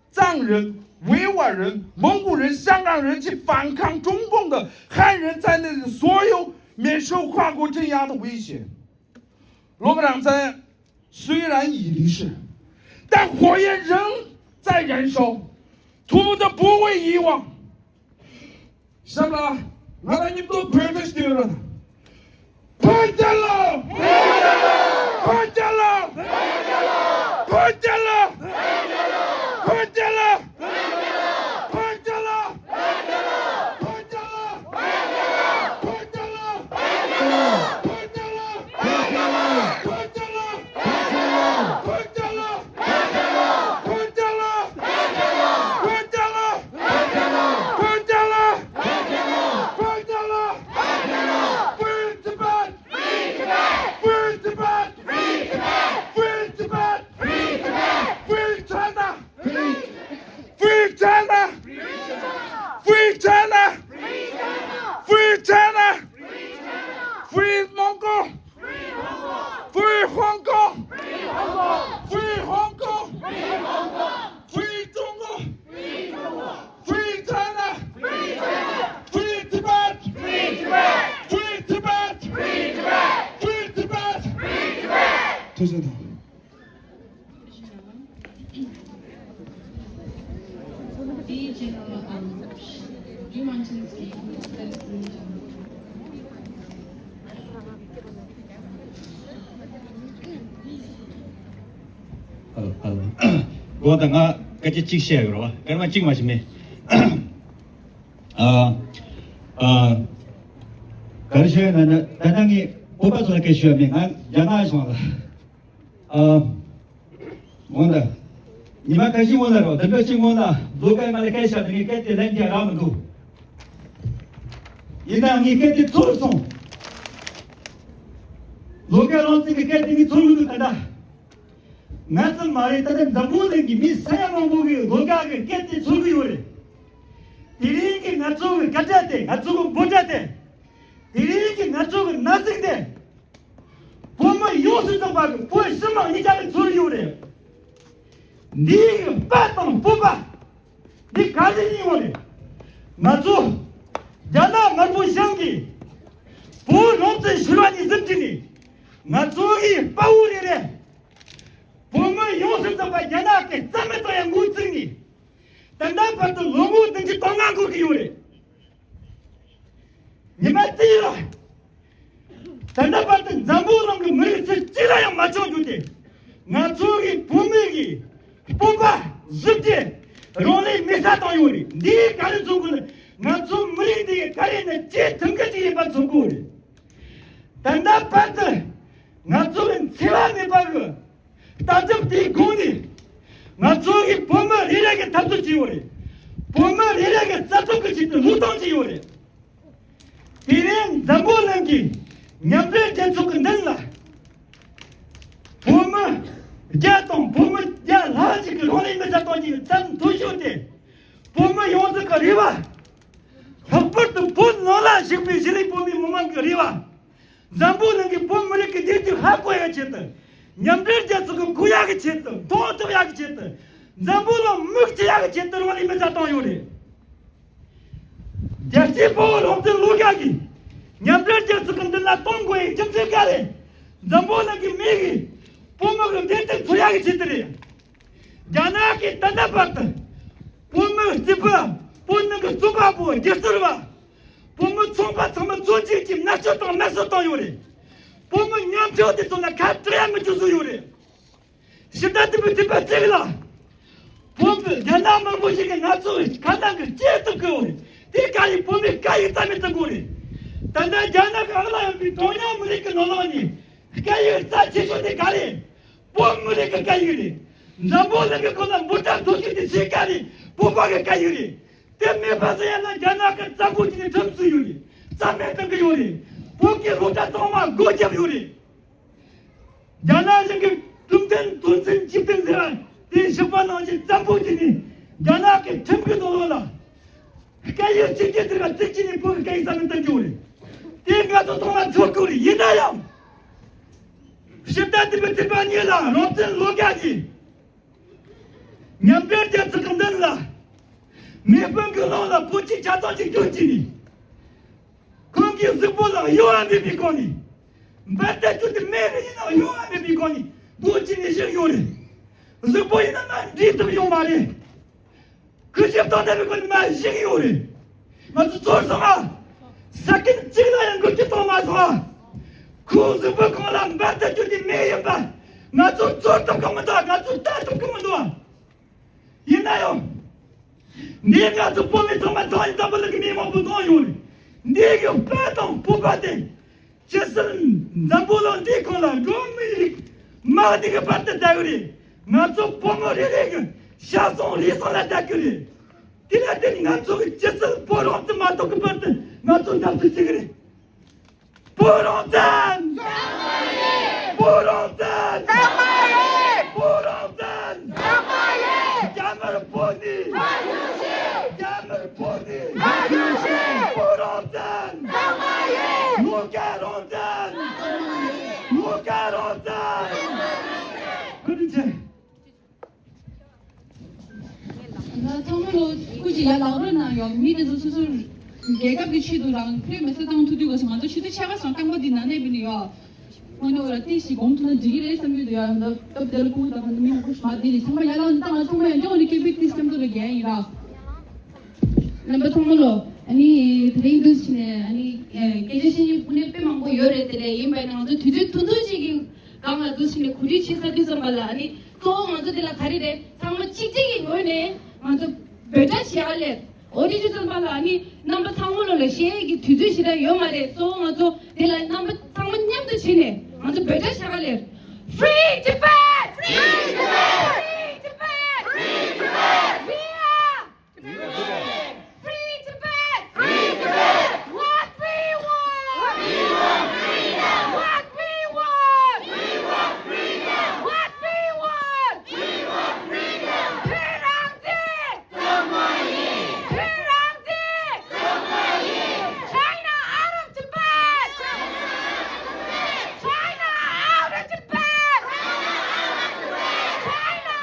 藏人、维吾尔人、蒙古人、香港人及反抗中共的汉人在内的所有免受跨国镇压的威胁。罗格朗在虽然已离世，但火焰仍在燃烧，图腾不会遗忘。 ཤམ་ལ། ང་ལ་མཉམ་དུ་བོད་དོན་ཞུ་རོགས། བོད་རྒྱལ་ལོ། བོད་རྒྱལ་ལོ། བོད་རྒྱལ་ལོ། བོད་རྒྱལ་ལོ། Free China! Free China! Free China! Free China! Free Mongol! Free Hong Kong! Free Hong Kong! Free Zhongguo! Free China! Free Tibet! Free Tibet! Free Tibet! Free Tibet! Free Tibet! ཐུགས་རྗེ་གནང་། དེའི་རྗེས་ལ། ཨམ། ཇུ་མན་ཆིན་སི་ཀི་ཨ་ལོ། ཨ་ལོ། གོ་ད་ང་སྐད་ཆ་གཅིག་བཤད་ཡོད་རེད་བ། སྐར་མ་གཅིག་མ་ཞིག་མེད། ཨ། ཨ། ག་རེ་ཤོད་ན་ན་ད་ནང་གི་བོད་པ་ཚོ་ལ་སྐད་ཤོད་མེད། ང་རྒྱ་ནག་སོང་ལ། ཨ། འོ་ན། ཉི་མ་ཁ་ཤས་འོ་ན་རོ་དེ་འདྲ་ཅིག་འོ་ན་ལོ་ཀའི་ང་ལ་སྐད་ཤོད་ནས་ངས་སྐད་དེ་ལན་རྒྱག་རག་མི་འདུག་ཡིན་ནའང་ངས་སྐད་དེ་ཚོར་སོང་། ལོ་ཀའི་རང་བཙན་གྱི་སྐད་དེ་ངས་ཚོར་མི་འདུག་ད་ལྟ། ང་ཙམ་མ་རེད། ད་ལྟ་འཛམ་བུ་གླིང་གི་མི་ས་ཡ་མང་པོ་གིས་ལོ་ཀ་གི་སྐད་དེ་ཚོར་གི་ཡོད་རེད། དེ་རིང་གི་ང་ཚོ་གི་སྐད་ཆ་དེ། ང་ཚོ་གི་འབོད་སྒྲ་དེ། དེ་རིང་གི་ང་ཚོ་གི་ན་ཟུག་དེ། བོད་མི་ཡོངས་སུ་རྫོགས་པ་གི་བོད་ཕྱི་དམངས་གཉིས་ཀ་གི་ཚོར་ཡོད་རེད། འདི་གི་དཔའ་དང་སྤོབས་པ་འདི་ག་ལེ་ཡིན་ཡོད་རེད། ང་ཚོ་རྒྱ་ནག་དམར་པོ་གཞུང་གིས་བོད་རང་བཙན་ཤོར་བ་ནས་བཟུང་སྟེ་ནས་ང་ཚོ་གི་དཔའ་བོ་རེ་རེ། བོད་མི་ཡོངས་སུ་རྫོགས་པ་རྒྱ་ནག་གི་རྩ་མེད་དང་ཡང་འགོ་བཙུགས་ནས། ད་ལྟ་བར་དུ་ལོ་ངོ་བདུན་ཅུ་དོན་ལྔ་འགོར་གྱི་ཡོད་རེད། ཉི་མ་དེ་ཡིན་ལ། ད་ལྟ་བར་དུ་འཛམ་བུ་གླིང་གི་མི་རིགས་སུ་གཅིག་ལ་ཡང་མ་བྱུང་རྒྱུ་དེ། ང་ཚོ་གི་བོད་མི་གི་སྤོབས་པ། གཟི་བརྗིད། རང་ལུས་མེ་སྲེག་བཏང་ཡོད་རེད། འདི་ག་རེ་བཟོ་དགོས་ན། ང་ཚོ་མི་རིགས་འདི་ག་རེ་ནས་གཅེས་ཐུབ་མཁན་ཅིག་ཡིན་པ་མཚོན་གྱི་ཡོད་རེད། ད་ལྟ་བར་དུ་ང་ཚོ་གི་འཚེ་བ་མེད་པ་གི་ལྟ་གྲུབ་དེའི་སྒོ་ནས་ང་ཚོ་གི་བོད་མི་རེ་རེ་གི་འཐབ་རྩོད་བྱས་ཡོད་རེད། བོད་མི་རེ་རེ་གི་རྩ་ཁྲིམས་ཀྱི་ཆེད་དུ་བློས་གཏོང་བྱས་ཡོད་རེད། དེ་ནས་འཛམ་བུ་གླིང་གི་མཉམ་འབྲེལ་རྒྱལ་ཚོགས་ཀྱི་མདུན་ལ་བོད་མི་བརྒྱ་དང་བོད་མི་བརྒྱ་ལྷག་ཅིག་གིས་རང་ལུས་མེར་སྲེག་གཏོང་རྒྱུའི་མཚམས་ཐོན་ཤོག་དེ། བོད་མི་ཡོངས་རྫོགས་ཀྱི་རེ་བ། ལྷག་པར་དུ་བོད་ནང་ལ་བཞུགས་པའི་གཞིས་ལུས་བོད་མི་མི་མང་གི་རེ་བ། འཛམ་བུ་གླིང་གི་བོད་མི་རིགས་ཀྱི་བདེ་སྡུག་ཧ་གོ་ཡག་ཆེད་དུ། མཉམ་འབྲེལ་རྒྱལ་ཚོགས་ཀྱིས་གོ་ཡག་གི་ཆེད་དུ། མཐོང་ཐུབ་ཡག་གི་ཆེད་དུ། འཛམ་བུ་གླིང་མིག་ཕྱེ་ཡག་གི་ཆེད་དུ་རང་ལུས་མེར་སྲེག་བཏང་ཡོད་རེད། རྒྱལ་གཅེས་དཔའ་བོ་རོང་བཙན་བློ་དགའ་གིས་མཉམ་འབྲེལ་རྒྱལ་ཚོགས་ཀྱི་མདུན་ལ་གཏོང་དགོས་པའི་རྒྱུ་མཚན་ག་རེ། འཛམ་བུ་གླིང་གི་མི་གིས་བོད་མི་གི་བདེ་སྡུག་ཐོས་ཡག་གི་ཆེད་དུ་རེད། རྒྱ་ནག་གིས་ད་ལྟ་བར་དུ་བོད་མི་རྩིས་པ། བོད་ནང་གི་རྩོམ་པ་པོ། སྒྱུ་རྩལ་བ། བོད་མི་ཚོང་པ་ཚང་མ་བཙོན་འཇུག་གིས་མནར་གཅོད་དང་དམར་གསོད་བཏང་ཡོད་རེད། བོད་མི་ཉམ་ཆུང་དེ་ཚོ་ལ་ཁ་བྲལ་ཡག་མི་བྱུང་བཟོས་ཡོད་རེད། ཞི་བདེ་ལྡན་པའི་བོད་པ་གཅིག་ལ། བོད་པའི་རྒྱ་ནག་དམར་པོ་ཞིག་གིས་ང་ཚོ་ཁ་ནང་གི་སྐྱེས་ཐུབ་ཀྱི་ཡོད་རེད། དེ་ག་ཡིན། བོད་མི་ག་ཡིན་རྩ་མེད་གཏོང་གི་ཡོད་རེད། ད་ལྟ་རྒྱ་ནག་གི་ཨ་ལ་ཡོད་པའི་གྲངས་ཉུང་མི་རིགས་ཀྱི་ནང་ལོགས་ནས་སྐད་ཡིག་རྩ་ཆེ་ཤོས་དེ་ག་རེད། བོད་མི་རིགས་ཀྱི་སྐད་ཡིག་རེད། འཛམ་བུ་གླིང་གི་ཁོངས་ལ་འབུམ་ཕྲག་དོན་གཅིག་དེ་སུའི་སྐད་རེད། བོད་པ་གི་སྐད་ཡིག་རེད། དེ་མེད་པ་ཟེར་ཡ་ན་རྒྱ་ནག་གི་རྩ་འགོ་ཅིག་ནས་ཁྲིམས་བཟོས་ཡོད་རེད། རྩ་མེད་གཏོང་གི་ཡོད་རེད། བོད་ཀྱི་སློབ་གྲྭ་ཚང་མ་སྒོ་བརྒྱབ་ཡོད་རེད། རྒྱ་ནག་གཞུང་གིས་གྲུབ་མཐའ་དོན་ཚན་བཅུ་བདུན་ཟེར་བ་དེ་བཞག་པ་ནང་བཞིན་རྩ་འགོ་ཅིག་ནས་རྒྱ་ནག་གི་ཁྲིམས་ཀྱི་ནང་ལོགས་ལ་སྐད་ཡིག་གཅིག་གྱུར་ཟེར་བ་གཅིག་གཅིག་ནས་བོད་ཀྱི་སྐད་ཡིག་རྩ་མེད་གཏོང་གི་ཡོད་རེད། དེ་ང་ཚོ་ཚང་མ་ཚོར་གྱི་ཡོད་རེད། ཡིན་ན་ཡང་། ཞི་བདེ་ལྡན་པའི་བོད་པ་གཉིས་ལ་རོང་བཙན་བློ་དགའ་གིས། མཉམ་འབྲེལ་རྒྱལ་ཚོགས་ཀྱི་མདུན་ལ། མེ་དཔུང་གི་ཀློང་ལ་བོད་ཀྱི་ཆ་ཚང་གཅིག་གྱུར་བྱས་ནས། ཁོང་གི་གཟུགས་པོ་ལ་གཡོ་བ་མེད་པའི་སྒོ་ནས། འབར་མདེལ་གྱུར་ཏེ་མེ་རེ་ཡིན་ནའང་གཡོ་བ་མེད་པའི་སྒོ་ནས་རྡོ་བཅད་ནས་བཞག་ཡོད་རེད། གཟུགས་པོ་ཡིན་ན་མར་འདྲེན་ཐུབ་ཡོད་མ་རེད། གུས་ཞབས་དང་ལྡན་པའི་སྒོ་ནས་མར་བཞག་ཡོད་རེད། ང་ཚོ་ཚོར་སོང་ང་། ས་ཀིན་གཅིག་ལ་ཡང་འགུལ་སྐྱོད་གཏོང་མ་སོང་ང་། ཁོའི་གཟུགས་པོའི་གོང་ལ་འབར་མདེལ་གྱུར་ཏེ་མེ་ཡིན་པ། ང་ཚོ་ཚོར་ཐུབ་ཀྱི་མི་འདུག་ང་ཚོ་ལྟ་ཐུབ་ཀྱི་མི་འདུག་ཡིན་ན་ཡང་། འདིས་ང་ཚོ་བོད་མི་ཚང་མ་དང་ཡིན་ཙམ་པ་ལ་གི་མི་མང་པོ་བཏང་ཡོད་རེད། འདི་གི་དཔལ་དང་བོད་པ་དེ། ཇི་སྲིད་འཛམ་བུ་གླིང་འདིའི་ཁོངས་ལ་འགྲོ་བ་མིའི་རིགས་མང་དེ་གི་བར་དུ་བསྡད་ཡོད་རེད། ང་ཚོ་བོད་མི་རེ་རེ་གི་ཤ་ཟ་རུས་ཟ་ལ་བསྡད་ཀྱི་རེད། དེ་ལ་བརྟེན་ང་ཚོ་གི་ཇི་སྲིད་བོད་རང་བཙན་མ་ཐོབ་ཀྱི་བར་དུ་ང་ཚོ་འཐབ་རྩོད་བྱེད་ཀྱི་རེད། བོད་རང་བཙན། བོད་རང་བཙན། བོད་རང་བཙན། རྒྱ་དམར་བོད་ནས། རྒྱ་དམར་བོད་ནས། བོད་རང་བཙན། བློ་དགའ་རང་བཙན། བློ་དགའ་རང་བཙན། བཀའ་དྲིན་ཆེ། ད་ཚང་མ་ལོ་སྐུ་མཁྱེན་ཡར་ལག་རོགས་གནང་ཡོང་། མི་དེ་ཚོ་སོ་སོ་རྒྱལ་ཁབ་ཀྱི་ཆེད་དུ་རང་ཕུད་མེ་སྲེག་བཏང་ཐུབ་དུས་སྐབས་སུ་ང་ཚོ་ཆུ་ཚོད་ཕྱེད་ཀ་ཙམ་རྐང་པ་འདི་ནང་གནས་པ་ནི་ཡོད། དངོས་གནས་ལ་ཏིས་ཞིག་གོང་ཐུག་ན་འགྲིག་གི་རེད་བསམ་གྱི་འདུག་ཡ། ད་སྟབས་བདེ་ལ་སྐུ་ངོ་ད་ག་ནས་མི་མང་པོ་ཞིག་མ་བསྡད་ནས་ཚང་མ་ཡར་ལངས་ནས་ད་ང་ཚང་མ་ཡང་སྐྱོ་ནས་སྐད་འབོད་ཏིས་སྐྱབས་འཛུགས་ལ་རྒྱལ་ཡིན་ར། རྣམ་པ་ཚང་མ་ལོ། ཨ་ནི་དེ་རིང་འདུག་ཕྱིན་ནས་ཨ་ནི་སྐད་ཆ་བཤད་མཁན་དངོས་གནས་དཔེ་མང་པོ་ཡོད་རེད། དེ་ལས་ཡིན་པ་ཡིན་ན་ང་ཚོ་དུས་ཚོད་ཐུང་ཐུང་ཅིག་གི་སྒང་ལ་འདུག་ཕྱིན་ནས་གོ་སྒྲིག་བྱེད་ས་དུས་ཙམ་པ་ལ་ཨ་ནི་གཙོ་བོ་ང་ཚོ་དེ་ལ་ག་རེ་རེད། ཚང་མ་གཅིག་སྒྲིལ་གྱི་ངོས་ནས་ང་ཚོ་འབོད་སྒྲ་བྱེད་ཡ་ལས། འོ་དེ་དུས་ཙམ་པ་ལ་ཨ་ནི་རྣམ་པ་ཚང་མ་ལོ་ལ་བཤད་ཡས་ཀྱི་དུས་ཚོད་ཞེ་དྲག་ཡོད་མ་རེད། གཙོ་བོ་ང་ཚོ་དེ་ལ་རྣམ་པ་ཚང་མ་མཉམ་དུ་བྱས་ནས་ང་ཚོ་འབོད་སྒྲ་བྱེད་ཡ་ལས། Free Tibet! Free Tibet! Free Tibet! Free Tibet! We are Free Tibet! Free Tibet! What we want! We want freedom! What we want! We want freedom! What we want! We want freedom! ཕུད་རང་བཙན། ཚང་མ་ཡིན། ཕུད་རང་བཙན། ཚང་མ་ཡིན། China out of Tibet! China out of Tibet! China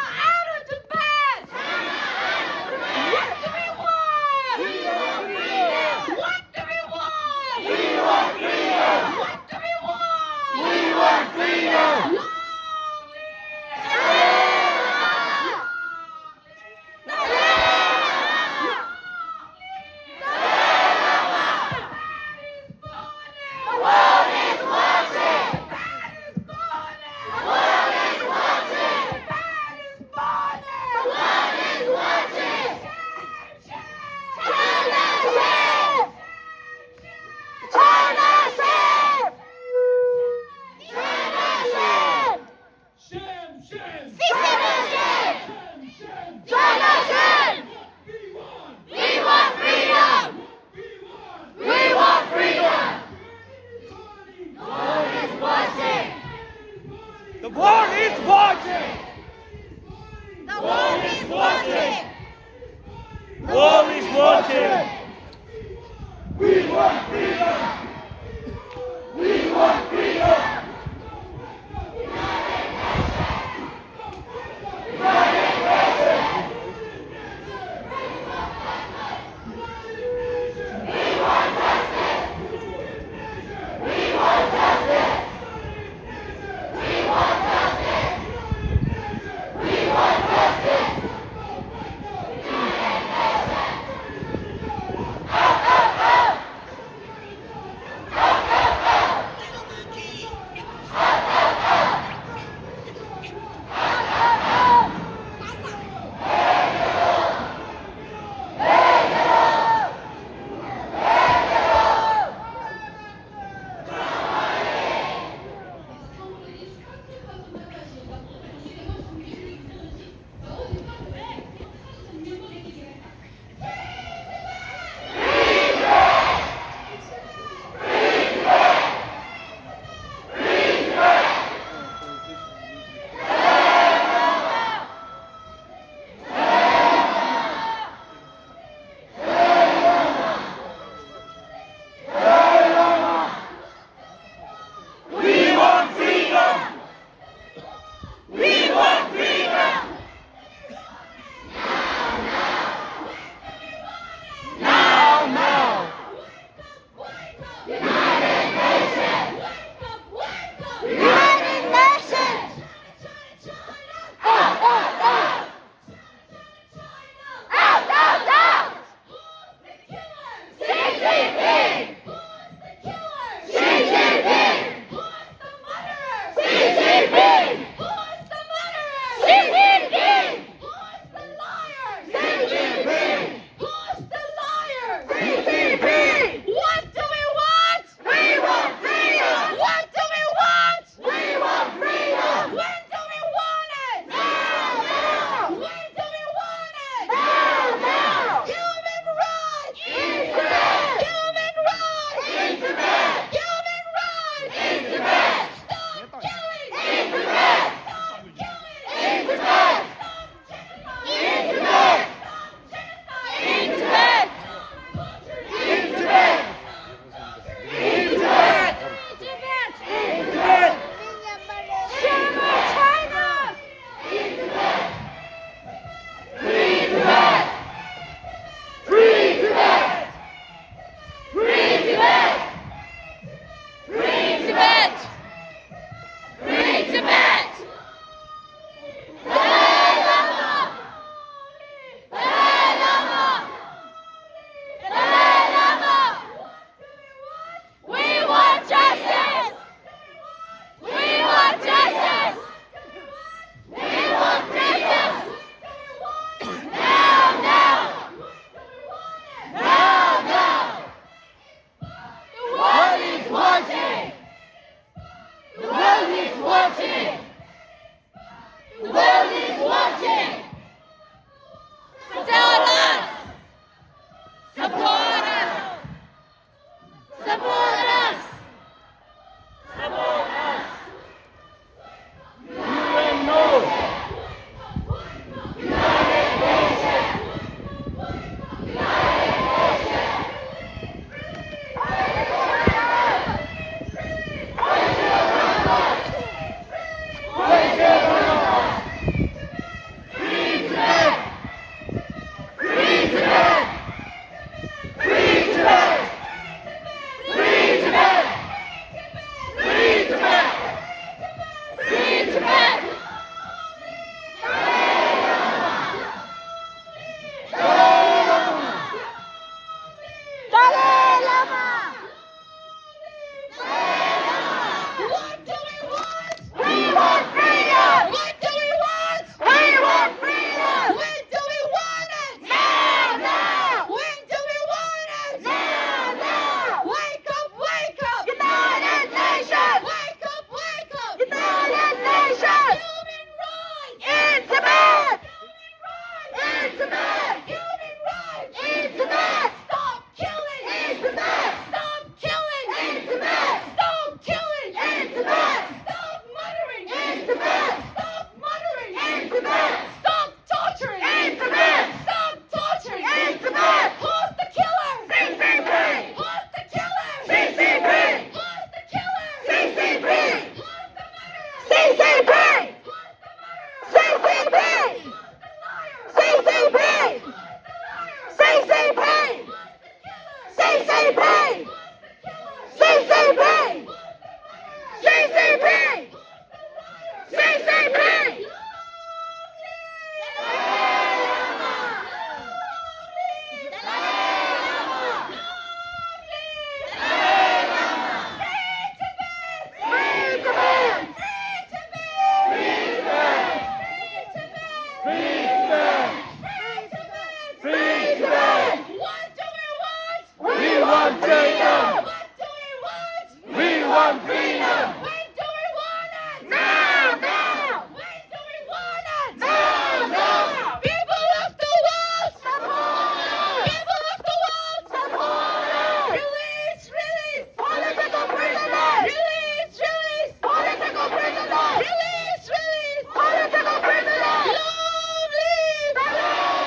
want freedom! When do we want it? Now, now! When do we want it? Now, now! People of the world! Support! People of the world! Support! Release, release! Political prisoners! Release, release! Political prisoners! Release, release! Political prisoners! Long live! Long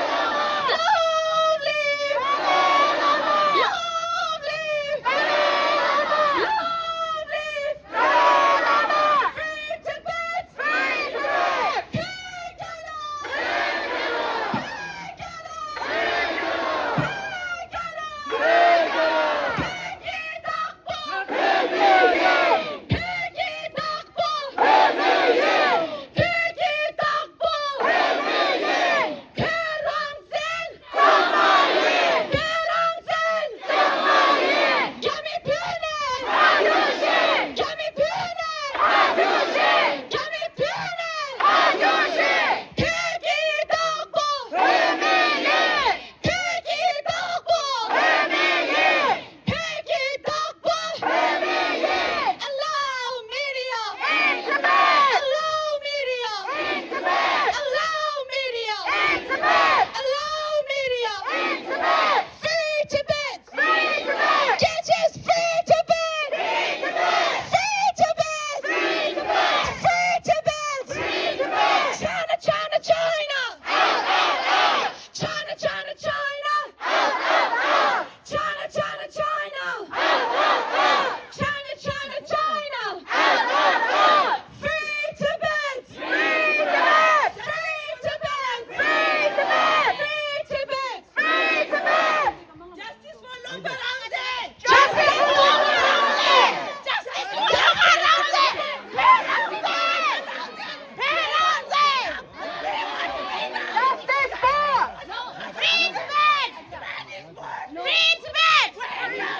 live! Long live! Long live! Free Tibet! Free Tibet! བོད་རང་བཙན། བོད་རང་བཙན། རྒྱ་མི་བུད་མེད། རྒྱ་མི་བུད་མེད། རྒྱ་མི་བུད་མེད། བོད་ཀྱི་བདག་པོ། བོད་མི་ཡིན། བོད་ཀྱི་བདག་པོ། བོད་མི་ཡིན། བོད་ཀྱི་བདག་པོ། བོད་མི་ཡིན། Allow media in Tibet! Allow media in Tibet! Allow media in Tibet! Allow media in Tibet! Free Tibet! Free Tibet! Justice, free Tibet! Free Tibet! Free Tibet! Free Tibet! Free Tibet! Free Tibet! China, China, China! Out, out, out! China, China, China! Out, out, out! China, China, China! Out, out, out! China, China, China! Out, out, out! Free Tibet! Free Tibet! Free Tibet! Free Tibet! Free Tibet! Free Tibet! Justice for Longpa Rangzen! Justice for Longpa Rangzen! Justice for Longpa Rangzen! Justice for Free Tibet! Free Tibet!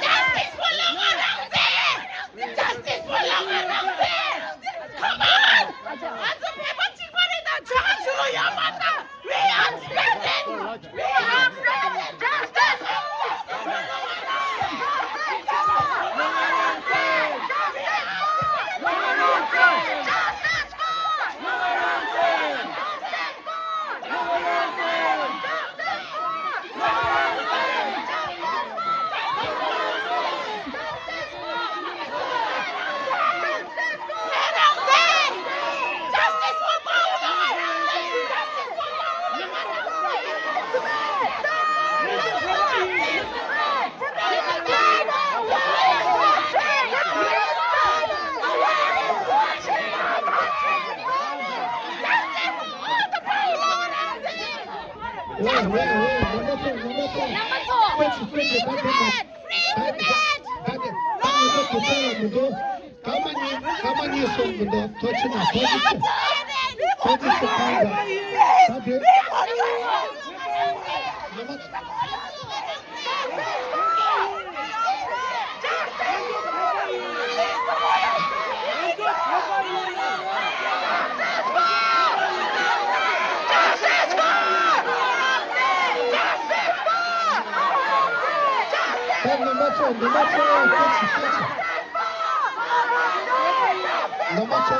Justice for Longpa Rangzen! Justice for Longpa Rangzen! Come on! ང་ཚོ་བོད་པ་གཅིག་པ་རེད་དང་ཆོལ་ཁ་ཆོས་ལུགས་ཡོད་མ་རེད། We are standing! We are standing! Justice! Justice! Free Tibet! Free Tibet! ད་ནི་ད་ནི་ད་ནི་ད་ནི་ད་ནི་ད་ནི་སྐད་ཆ་ལབ་མི་འདུག་སྐར་མ་གཉིས། སྐར་མ་གཉིས་སོང་མི་འདུག་ཐོག་ཕྱི་ནང་ཐོག་ཅིག་ཚེ། ཐོག་ཅིག་ཚེ་གང་འདྲ། ད་དེ། ཉི་མ། ད་ཉི་མ་ཚོ། ཉི་མ་ཚོ། སྐད་ཅིག་སྐད་ཅིག་ལོ་མ་ཚོ།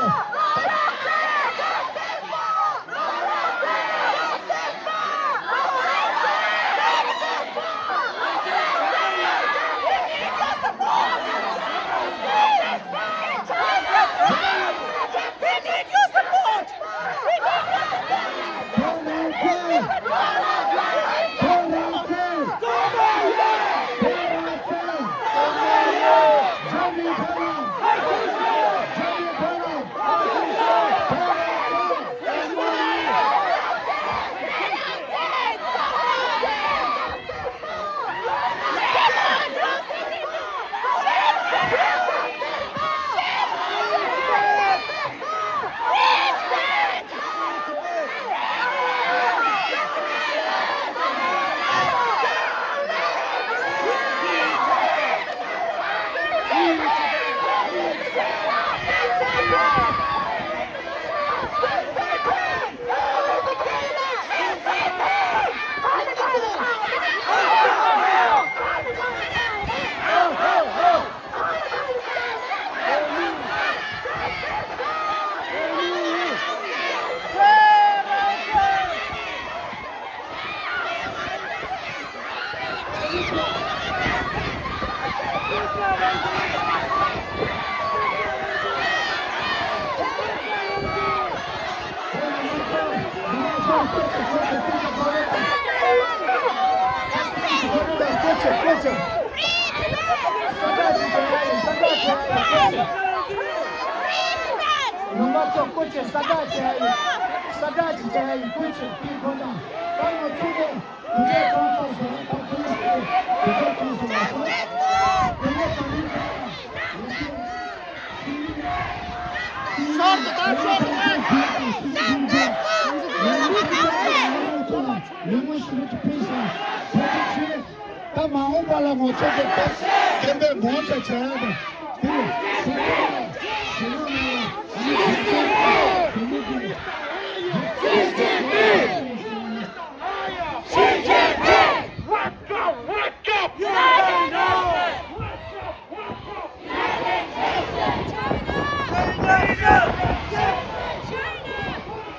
ལུང་པ་ཚོ་སྐུ་མཁྱེན་གསལ་བསྒྲགས་བྱེད་ཡ་ཡིན། གསལ་བསྒྲགས་ཅིག་བྱེད་ཡ་ཡིན། སྐུ་མཁྱེན་དེའི་ཁོ་ན་ད་ང་ཚོ་གི་དུས་ཚོད་ཚང་ཚང་སོང་ན་ད་ཁོ་ནི་སི་དུས་ཚོད་ཚང་སོང་མ་སོང་། དེ་ནས་ད་རིང་ད་ཤོར་དུ་ད་ཤོར་དུ་ད། ལས་ངོ་ཤེས་རིག་གི་ཕུལ་ཞིང་བོད་ཀྱི་ཆོས། ད་མ་འོངས་པ་ལ་ང་ཚོ་གི་སྟོབས་ལྡན་པའི་ངོ་ཚ་བྱ་ཡ་དང་། དེ་ལས་སྲིད་སྐྱོང་ལ་གཞོན་ནུ་རྣམས་ལ་ཨ་ནི་གཞོན་སྐྱེས་གཞོན་ནུ་གི།